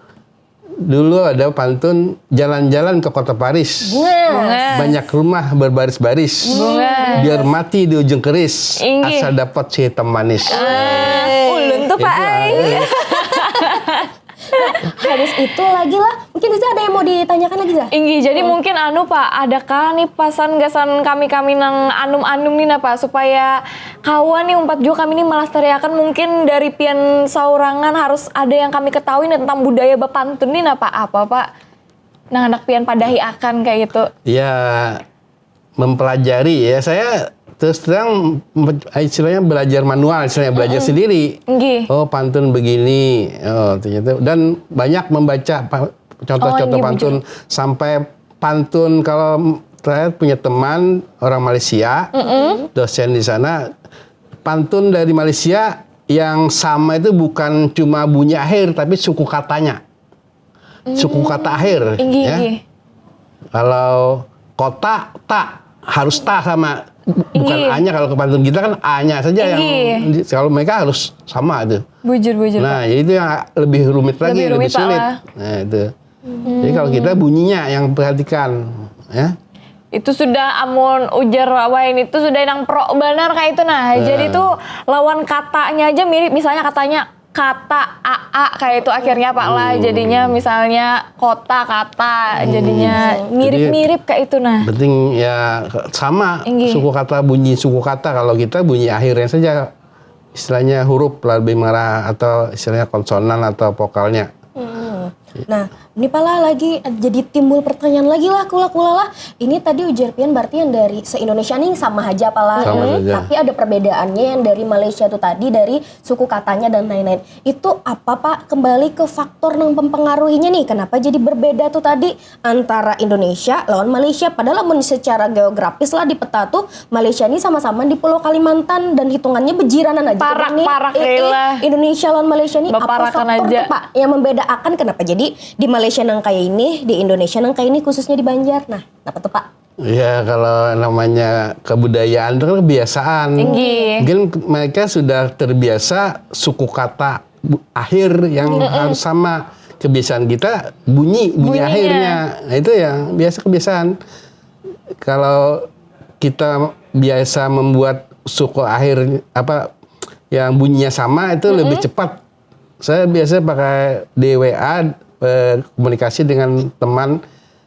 dulu ada pantun jalan-jalan ke kota Paris. Bungas. Bungas. Banyak rumah berbaris-baris. Bungas. Biar mati di ujung keris. Inggih. Asal dapat si hitam manis. Ah, ulun tuh Pak Ai. Habis itu lagi lah, mungkin Ziza ada yang mau ditanyakan lagi Zah? Inggih, jadi oh. Mungkin anu Pak, adakah nih pasan gasan kami-kami nang anum-anum nih napa supaya kawan nih umpat juga kami nih melestariakan mungkin dari pian saurangan harus ada yang kami ketahui nih tentang budaya bapantun nih napa apa Pak? nang handak pian padahi akan kayak gitu? Ya, mempelajari ya. Saya terus terang istilahnya belajar manual, istilahnya belajar sendiri. Nggih. Oh, pantun begini. Oh, ternyata dan banyak membaca pa- contoh-contoh Oh, iya, pantun sampai pantun kalau saya punya teman orang Malaysia, dosen di sana, pantun dari Malaysia yang sama itu bukan cuma bunyi akhir tapi suku katanya. Suku kata akhir Inggih, ya. Inggih. Kalau kota, tak harus tak sama. Bukan Inggih. A-nya kalau ke pantun kita kan A-nya saja yang Inggih. kalau mereka harus sama itu. Bujur, bujur. Nah, jadi itu yang lebih rumit lagi, Lebih lebih, rumit, Pak, sulit. lah. Nah, itu. Jadi kalau kita bunyinya yang perhatikan ya. Itu sudah amun ujar Wain itu sudah nang pro banar kayak itu nah. Jadi tuh lawan katanya aja mirip, misalnya katanya kata A A kayak itu akhirnya Pak lah. Jadinya misalnya kota kata, jadinya mirip-mirip kayak itu nah. Penting ya sama Inggih. Suku kata, bunyi suku kata. Kalau kita bunyi akhirnya saja istilahnya huruf lah lebih merah atau istilahnya konsonan atau vokalnya. Nah, ini pala lagi jadi timbul pertanyaan lagi lah kula-kula lah. Ini tadi ujar pian berarti yang dari se-Indonesia nih sama aja pala. Sama saja. Tapi ada perbedaannya yang dari Malaysia tuh tadi dari suku katanya dan lain-lain. Itu apa Pak? Kembali ke faktor yang mempengaruhinya nih. Kenapa jadi berbeda tuh tadi antara Indonesia lawan Malaysia? Padahal mun secara geografis lah di peta tuh Malaysia ini sama-sama di Pulau Kalimantan dan hitungannya bejiranan aja. Parak, Ini, parak, eh, eh, lah. Indonesia lawan Malaysia ini apa Baparakan faktor aja. Tuh, Pak, yang membedakan kenapa jadi di Malaysia nang kayak ini, di Indonesia nang kayak ini, khususnya di Banjar? Nah, apa tuh Pak? Ya kalau namanya kebudayaan itu kan kebiasaan. Inggih. Mungkin mereka sudah terbiasa suku kata bu- akhir yang harus sama. Kebiasaan kita bunyi, bunyi Bunyinya. Akhirnya. Nah, itu yang biasa kebiasaan. Kalau kita biasa membuat suku akhir apa yang bunyinya sama itu lebih cepat. Saya biasa pakai di W A eh, komunikasi dengan teman.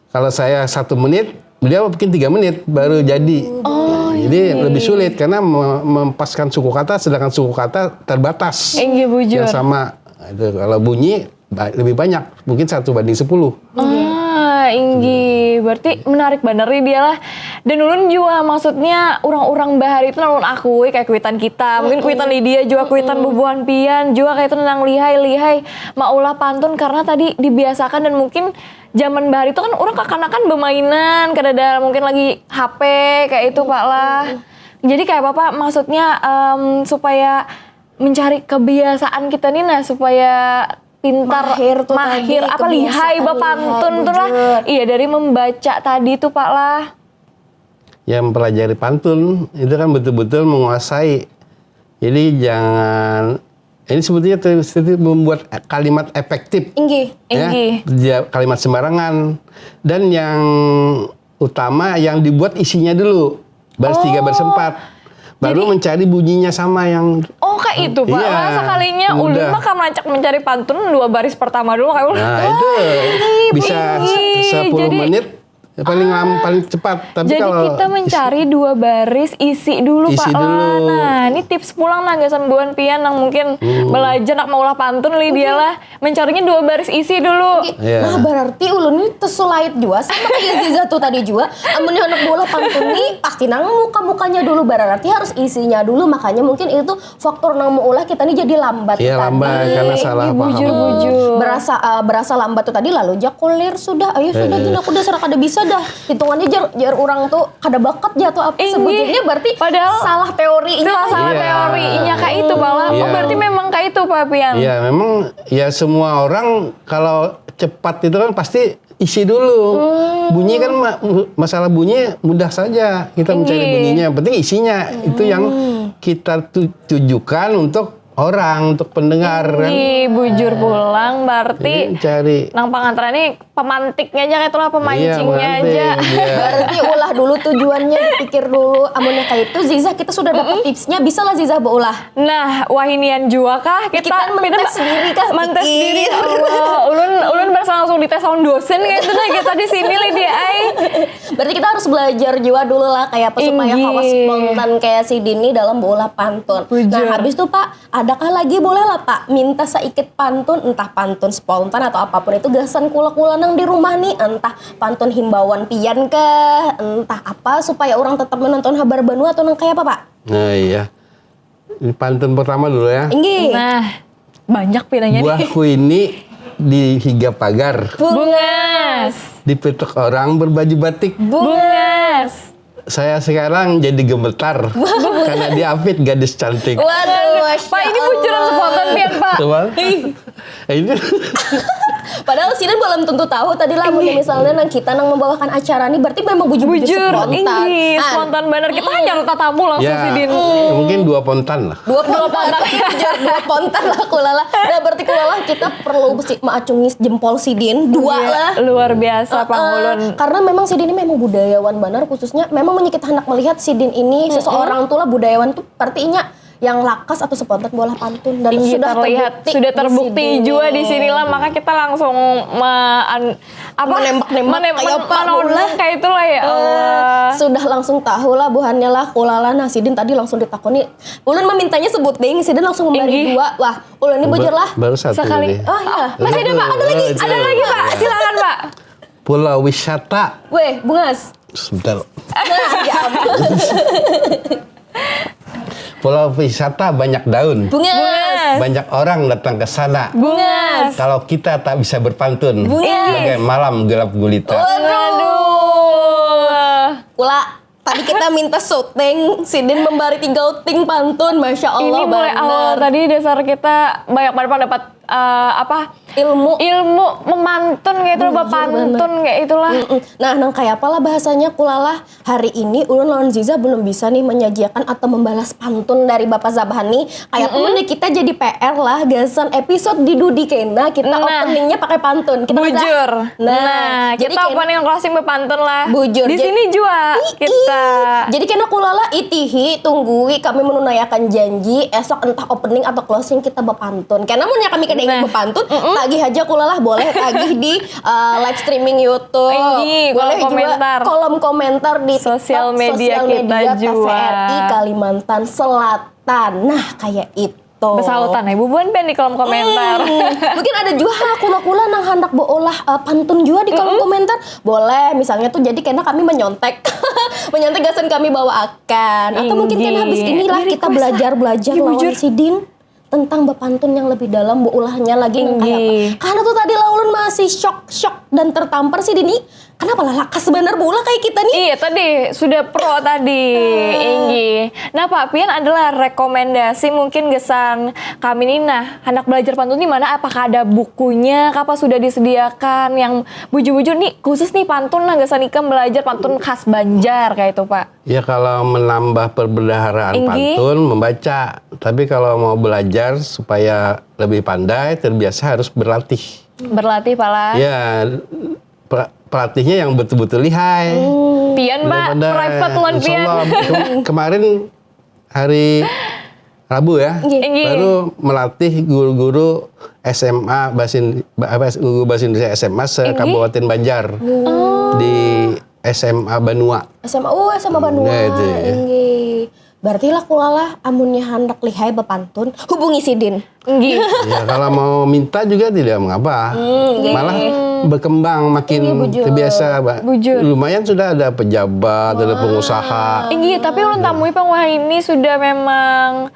Kalau saya satu menit, beliau mungkin tiga menit baru jadi. Nah, jadi lebih sulit karena me- mempaskan suku kata, sedangkan suku kata terbatas. Inggih, bujur. Yang sama. Nah, itu kalau bunyi ba- lebih banyak, mungkin satu banding sepuluh. Ah, inggih. Berarti menarik banar nih dia lah. Dan ulun jua maksudnya orang-orang bahari itu ulun akui kayak kuitan kita, mungkin kuitan Lydia jua, kuitan bubuhan pian jua kayak itu nang lihai-lihai maulah pantun karena tadi dibiasakan dan mungkin zaman bahari itu kan orang kakanakan bermainan, kadada mungkin lagi H P kayak itu Pak lah. Jadi kayak apa Pak maksudnya em, supaya mencari kebiasaan kita nih nah supaya pintar Mahir tuh mahir tadi, apa lihai kebiasaan bapantun lihai, tuh lah. bujur. Iya dari membaca tadi tuh Pak lah. Ya mempelajari pantun itu kan betul-betul menguasai. Jadi jangan ini sebetulnya ter- membuat kalimat efektif. Inggih. Ya, Inggih. dia kalimat sembarangan. Dan yang utama yang dibuat isinya dulu. Baris tiga, baris empat. Baru mencari bunyinya sama yang Oh kayak itu Pak Iya, lah sekalinya ulun mudah. Mah kam rancak mencari pantun dua baris pertama dulu kayak ulun. Nah itu bisa Ih, se- sepuluh jadi- menit ya paling lama paling cepat. Tapi Jadi kalau kita mencari dua baris isi dulu Isi Pak dulu. lah. Nah ini tips pulang nah gasan buhan pian yang mungkin belajar nak maulah pantun Lydia lah mencarinya dua baris isi dulu. Iya. Nah berarti ulun ini tersulait juga sama kayak Ziza tuh tadi juga. Amun yang anak bola pantun nih pasti nang muka-mukanya dulu berarti harus isinya dulu makanya mungkin itu faktor nang maulah kita nih jadi lambat Iya tadi. lambat karena salah Iya, paham. bujur, bujur. Berasa eh, berasa lambat tuh tadi lalu ja kulir sudah ayo sudah Iya. gini aku dasar kada bisa dah hitungannya jar, jar orang tuh kada bakat ya atau apa Inggih. Sebetulnya berarti Padahal salah teori ini Salah salah Iya. teorinya kayak itu Pak lah. Oh Iya. berarti memang kayak itu Pak Pian. Ya memang ya semua orang kalau cepat itu kan pasti isi dulu. Bunyi kan ma- masalah bunyi mudah saja kita mencari Inggih. bunyinya. Yang penting isinya itu yang kita tu- tujukan untuk orang, untuk pendengar kan. Ih, bujur pulang berarti Jadi cari nang pangantaran ini pemantiknya aja kayak itulah pemancingnya Iya, aja. mengerti. Iya. Berarti ulah dulu tujuannya dipikir dulu. Amunnya kayak itu Ziza kita sudah dapat tipsnya bisa lah Ziza beulah. Nah, wahinian juga kah kita, Kita mentes diri kah? Mentes Pikir. diri Allah. Ulun ulun berasa langsung dites sama dosen kayak itu nah kita di sini Lydia ai. Berarti kita harus belajar juga dulu lah kayak apa supaya Inggih. kawa spontan kayak si Dini dalam beulah pantun. Bujur. Nah, habis tuh Pak Dakah lagi boleh lah Pak, minta saikit pantun, entah pantun spontan atau apapun itu gasan kula-kula nang di rumah nih, entah pantun himbauan pian kah, entah apa supaya orang tetap menonton Habar Banua atau nang kaya apa Pak? Nah iya. Ini pantun pertama dulu ya. Inggih. Nah, banyak pilihannya nih. Buah kuini di higa pagar. Bungas. Dipetuk orang berbaju batik. Bungas. Saya sekarang jadi gemetar karena diapit gadis cantik. Waduh, Masya Pak, ini Allah. Bujuran spontan pian, Pak. Coba. Ini Padahal sidin belum tentu tahu tadi lah, mun misalnya nang kita nang membawakan acara nih berarti memang bujur-bujur Bujur, spontan. Inggih, Ah, spontan bener. Kita hanya tatamu langsung ya, sidin. Mungkin dua pontan lah. Dua pontan, bujur dua pontan lah kulala. Nah berarti kulala kita perlu si maacungis jempol sidin dua Iya, lah. Luar biasa, Pang Eh, Ulun. Karena memang sidin ini memang budayawan benar, khususnya memang menyikit hendak melihat sidin ini seseorang tuh lah budayawan tuh artinya yang lakas atau spontan bola pantun dan Inggih, sudah terlihat, terbukti sudah di terbukti sidin juga ini. Di sinilah, maka kita langsung me- an- apa Menembak-nembak menem- kayak men- apa, menodong Ulun? Kayak itulah ya Eh, Allah. Sudah langsung tahu lah buhannya lah kulala. Nah sidin tadi langsung ditakoni, ulun memintanya sebuting, sidin langsung memberi Inggih. Dua. Wah, ulun ini bujur lah. Baru satu Sekali. tadi. Oh iya. Masih ada, Pak? Ada lagi. Ada lagi, Pak? Silakan, Pak. Pulau wisata. Weh, bungas. Sebentar. Nah, ya ampun. Pulau wisata banyak daun. Bungas. Banyak orang datang ke sana. Bungas. Kalau kita tak bisa berpantun, Bungas. bagai malam gelap gulita. Waduh. Aduh. Kula tadi kita minta syuting, sidin membari tiga ting pantun, masya Allah. Ini mulai Benar. Awal tadi dasar kita banyak banget pendapat eh, apa Ilmu. Ilmu memantun kayak itu, Bujur bapantun banget. Kayak itulah. Mm-mm. Nah, nang kayak apalah bahasanya kulalah hari ini ulun lawan Ziza belum bisa nih menyajiakan atau membalas pantun dari Bapak Zabhan nih. Kayak apa mun kita jadi P R lah gasan episode di Dudi kena kita Nah. Openingnya pakai pantun. Kita Bujur. Nah, jadi kita kena- opening closing bepantun lah. Bujur, Di jadi- sini juga Ih, kita. Jadi kena kulalah itihi, tunggui kami menunaikan janji esok entah opening atau closing kita bepantun. Karena mun ya kami kada ingin Nah. bepantun, tagih aja kulalah boleh tagih di uh, live streaming YouTube. Inggih, boleh kolom komentar. Juga kolom komentar di Sosial TikTok, media sosial kita media juga. T V R I Kalimantan Selatan. Nah, kayak itu. Besautan ya bubuhan pian di kolom komentar. Hmm, mungkin ada juga ha kula-kula nang handak beolah uh, pantun juga di kolom komentar. Boleh, misalnya tuh jadi kena kami menyontek. Menyontek gasan kami bawaakan. Atau mungkin kena habis Inggih. Inilah Ini kita request. Belajar-belajar Ini lawan bujur. Sidin tentang bepantun yang lebih dalam beulahnya lagi nang kayak apa. Inggih. Karena tuh tadi lah ulun masih shock-shock dan tertampar Sidin nih. Kenapa lah lakas bener beulah kayak kita nih? Iya tadi sudah pro tadi, Inggi. Nah Pak Pian adalah rekomendasi mungkin gesan kami nih nah, anak belajar pantun di mana? Apakah ada bukunya? Apa sudah disediakan yang bujur-bujur nih khusus nih pantun nah gesan ikam belajar pantun khas Banjar kayak itu Pak? Ya kalau menambah perbendaharaan Inggi. Pantun membaca, tapi kalau mau belajar supaya lebih pandai terbiasa harus berlatih. Berlatih pala. Ya pra- pelatihnya yang betul-betul lihai. Pian Pak, Benar-benar. private one Insya Pian. Allah. Kem- kemarin hari Rabu ya, Inggi. Baru melatih guru-guru S M A bahasa In- apa guru bahasa Indonesia S M A se Kabupaten Banjar di S M A Banua. S M A, oh S M A Banua. Nah, itu ya. Inggih. Berarti lah kulalah amunnya handak lihai bepantun, hubungi Sidin. Inggi. Ya kalau mau minta juga tidak mengapa. Malah berkembang makin Iya, bujur. Terbiasa, Pak. Bujur. Lumayan sudah ada pejabat, ada pengusaha. Inggi, tapi ulun tamui Pang Wah ini sudah memang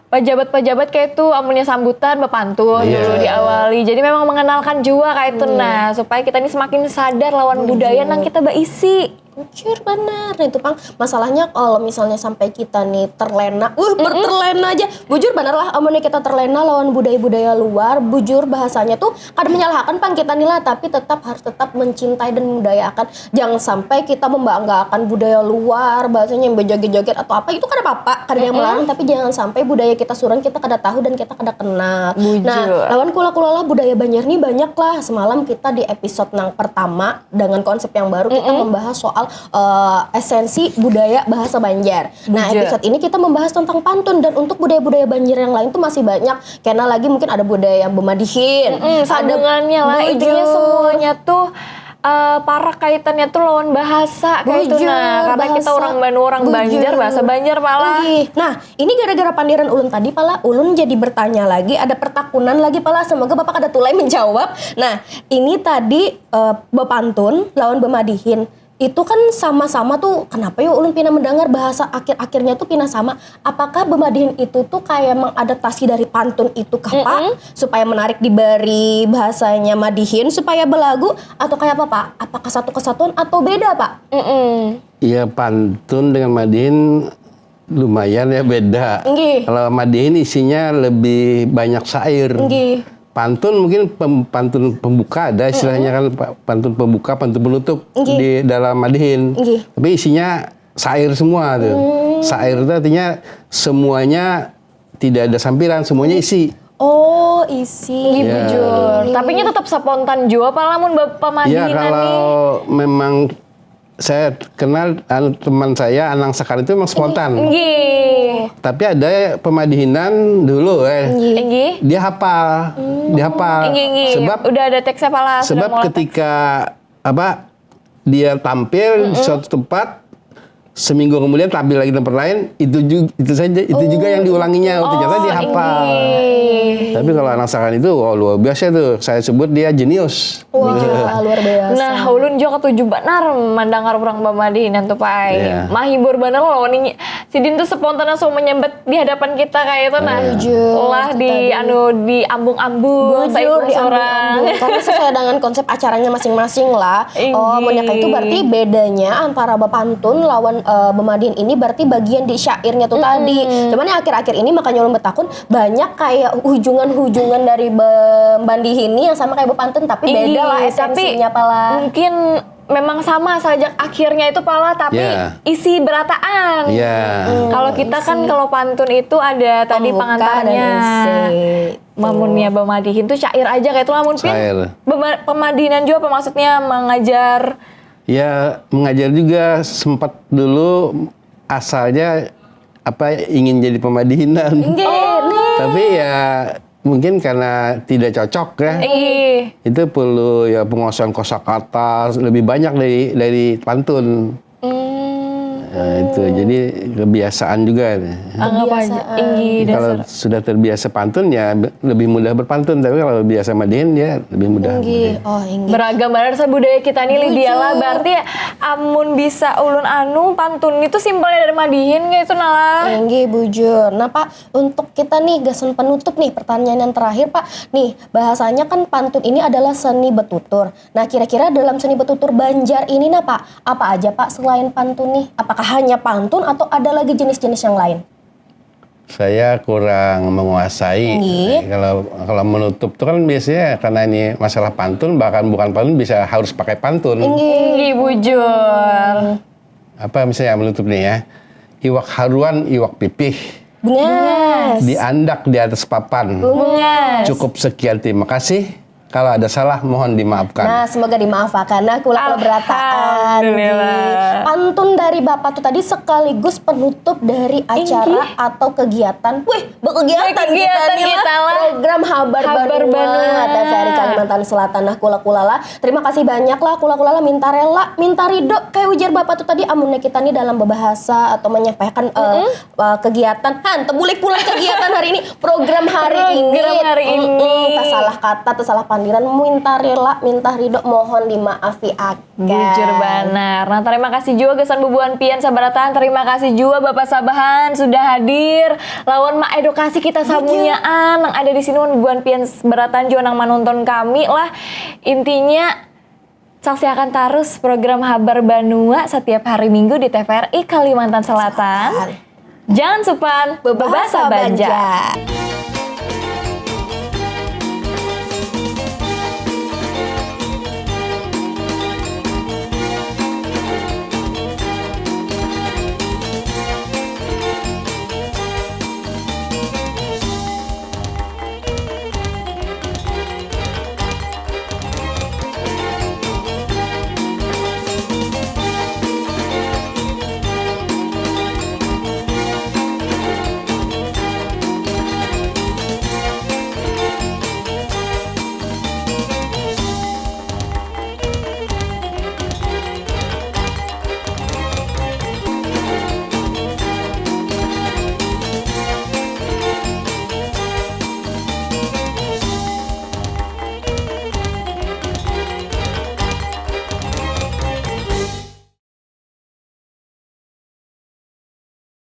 pejabat-pejabat kayak itu amunnya sambutan bepantun Iya. Dulu diawali. Jadi memang mengenalkan juga kayak itu nah supaya kita ini semakin sadar lawan budaya nang kita baisi. Bujur benar. Nah itu Pang, masalahnya kalau misalnya sampai kita nih terlena, uh berterlena aja. Bujur benar lah, amunnya kita terlena lawan budaya-budaya luar, bujur bahasanya tuh kada menyalahkan Pang kita nih lah, tapi tetap harus tetap mencintai dan memudayakan. Jangan sampai kita membanggakan budaya luar, bahasanya yang berjoget-joget atau apa, itu kada apa-apa, kada ada yang melarang, tapi jangan sampai budaya kita surang kita kada tahu dan kita kada kenal. Bujur. Nah, lawan kula-kula lah budaya Banjar nih banyak lah. Semalam kita di episode nang pertama dengan konsep yang baru kita membahas soal eh, esensi budaya bahasa Banjar. Nah, Bujur. Episode ini kita membahas tentang pantun dan untuk budaya-budaya Banjar yang lain tuh masih banyak. Karena lagi mungkin ada budaya yang bemadihin, Hmm, ada sambungannya lah Bujur. Intinya semuanya tuh eh, parak kaitannya tuh lawan bahasa kayak itu. Nah, karena kita orang Banua, orang Banjar, bahasa Banjar pala. Nah, ini gara-gara pandiran ulun tadi pala, ulun jadi bertanya lagi, ada pertakunan lagi pala, semoga Bapak kada tulai menjawab. Nah, ini tadi eh, bepantun lawan bemadihin. Itu kan sama-sama tuh, kenapa yo ulun pina mendengar bahasa akhir-akhirnya tuh pina sama. Apakah bemadihin itu tuh kayak mengadaptasi dari pantun itu kah, Pak? Mm-mm. Supaya menarik diberi bahasanya madihin supaya belagu atau kayak apa, Pak? Apakah satu kesatuan atau beda, Pak? Mm-mm. Ya pantun dengan madihin lumayan ya beda. Nggih. Kalau madihin isinya lebih banyak syair. Nggih. Pantun mungkin pem, pantun pembuka ada istilahnya kan pantun pembuka, pantun penutup Nggih. Di dalam madihin. Nggih. Tapi isinya syair semua tuh. Hmm. Syair itu artinya semuanya tidak ada sampiran, semuanya isi. Oh, isi. Iya. Bujur. Tapi ini tetap spontan juga apa lamun pemadihinan nih? Ya kalau memang saya kenal anu, teman saya Anang Sekar itu memang spontan. Nggih. Tapi ada pemadihinan dulu eh. Nggih. Dia hafal. Hmm. Dia hafal. Nggih, nggih. Sebab udah ada teksnya pala. Sebab ketika apa dia tampil mm -mm. Di suatu tempat seminggu kemudian tampil lagi tempat lain itu juga itu saja itu oh. Juga yang diulanginya oh, ternyata dia hafal. Tapi kalau Anang Sekar itu oh, luar biasa tuh saya sebut dia jenius. Wah, luar biasa. Nah, ulun juga ketuju benar mendengar orang pemadihinan tuh, Pai. Yeah. Mahibur benar loh ini. Sidin tuh spontan langsung menyambat di hadapan kita kayak itu nah. Yeah. Lah di anu di ambung-ambung saya orang. Karena sesuai dengan konsep acaranya masing-masing lah. Oh, mun itu berarti bedanya antara bepantun lawan uh, bemadihin ini berarti bagian di syairnya tuh mm -hmm. Tadi. Cuman yang akhir-akhir ini makanya ulun betakun banyak kayak hujungan-hujungan dari bemadihin ini yang sama kayak bepantun tapi beda lah esensinya pala. Mungkin memang sama saja akhirnya itu pala tapi yeah. Isi berataan. Yeah. Hmm. Kalau kita kan kalau pantun itu ada tadi pengantarnya. Mamunnya bemadihin tuh syair aja kayak itulah mungkin. Pemadihinan juga apa maksudnya mengajar? Ya mengajar juga sempat dulu asalnya apa ingin jadi pemadihinan. Enggak, oh. Tapi ya mungkin karena tidak cocok ya. Iya. Itu perlu ya penguasaan kosakata lebih banyak dari dari pantun. Hmm. Nah, itu jadi kebiasaan juga. Anggap aja. Kalau sudah terbiasa pantun ya lebih mudah berpantun, tapi kalau biasa madihin ya lebih mudah. Inggih. Oh, inggih. Beragam banget budaya kita nih Lydia lah. Berarti amun bisa ulun anu pantun itu simpelnya dari madihin kayak itu nalah. Inggih bujur. Nah, Pak, untuk kita nih gasan penutup nih pertanyaan yang terakhir, Pak. Nih, bahasanya kan pantun ini adalah seni betutur. Nah, kira-kira dalam seni betutur Banjar ini nah Pak, apa aja Pak selain pantun nih? Apakah hanya pantun atau ada lagi jenis-jenis yang lain? Saya kurang menguasai. Kalau kalau menutup tuh kan biasanya karena ini masalah pantun bahkan bukan pantun bisa harus pakai pantun. Inggih bujur. Apa misalnya menutup nih ya? Iwak haruan, iwak pipih. Bungas. Diandak di atas papan. Bungas. Cukup sekian terima kasih. Kalau ada salah mohon dimaafkan. Nah, semoga dimaafkan. Nah, kula kula berataan. Pantun dari Bapak tuh tadi sekaligus penutup dari acara atau kegiatan. Wih, berkegiatan kita nih lah. Program Habar Banua T V R I Kalimantan Selatan. Nah, kula kula lah. Terima kasih banyak lah kula kula lah minta rela, minta ridho kayak ujar Bapak tuh tadi amunnya kita nih dalam berbahasa atau menyampaikan eh, uh, kegiatan han tebulik pula kegiatan hari ini program hari ini program hari ini mm, tersalah kata tersalah pandiran minta rela minta ridho mohon dimaafi akan bujur banar nah terima kasih juga gasan bubuhan pian sabarataan terima kasih juga bapak sabahan sudah hadir lawan ma edukasi kita samunyaan yang ada di sini bubuhan pian sabarataan juga nang menonton kami lah intinya Saksiakan tarus program Habar Banua satiap hari Minggu di T V R I Kalimantan Selatan. Jangan supan bebahasa Banjar.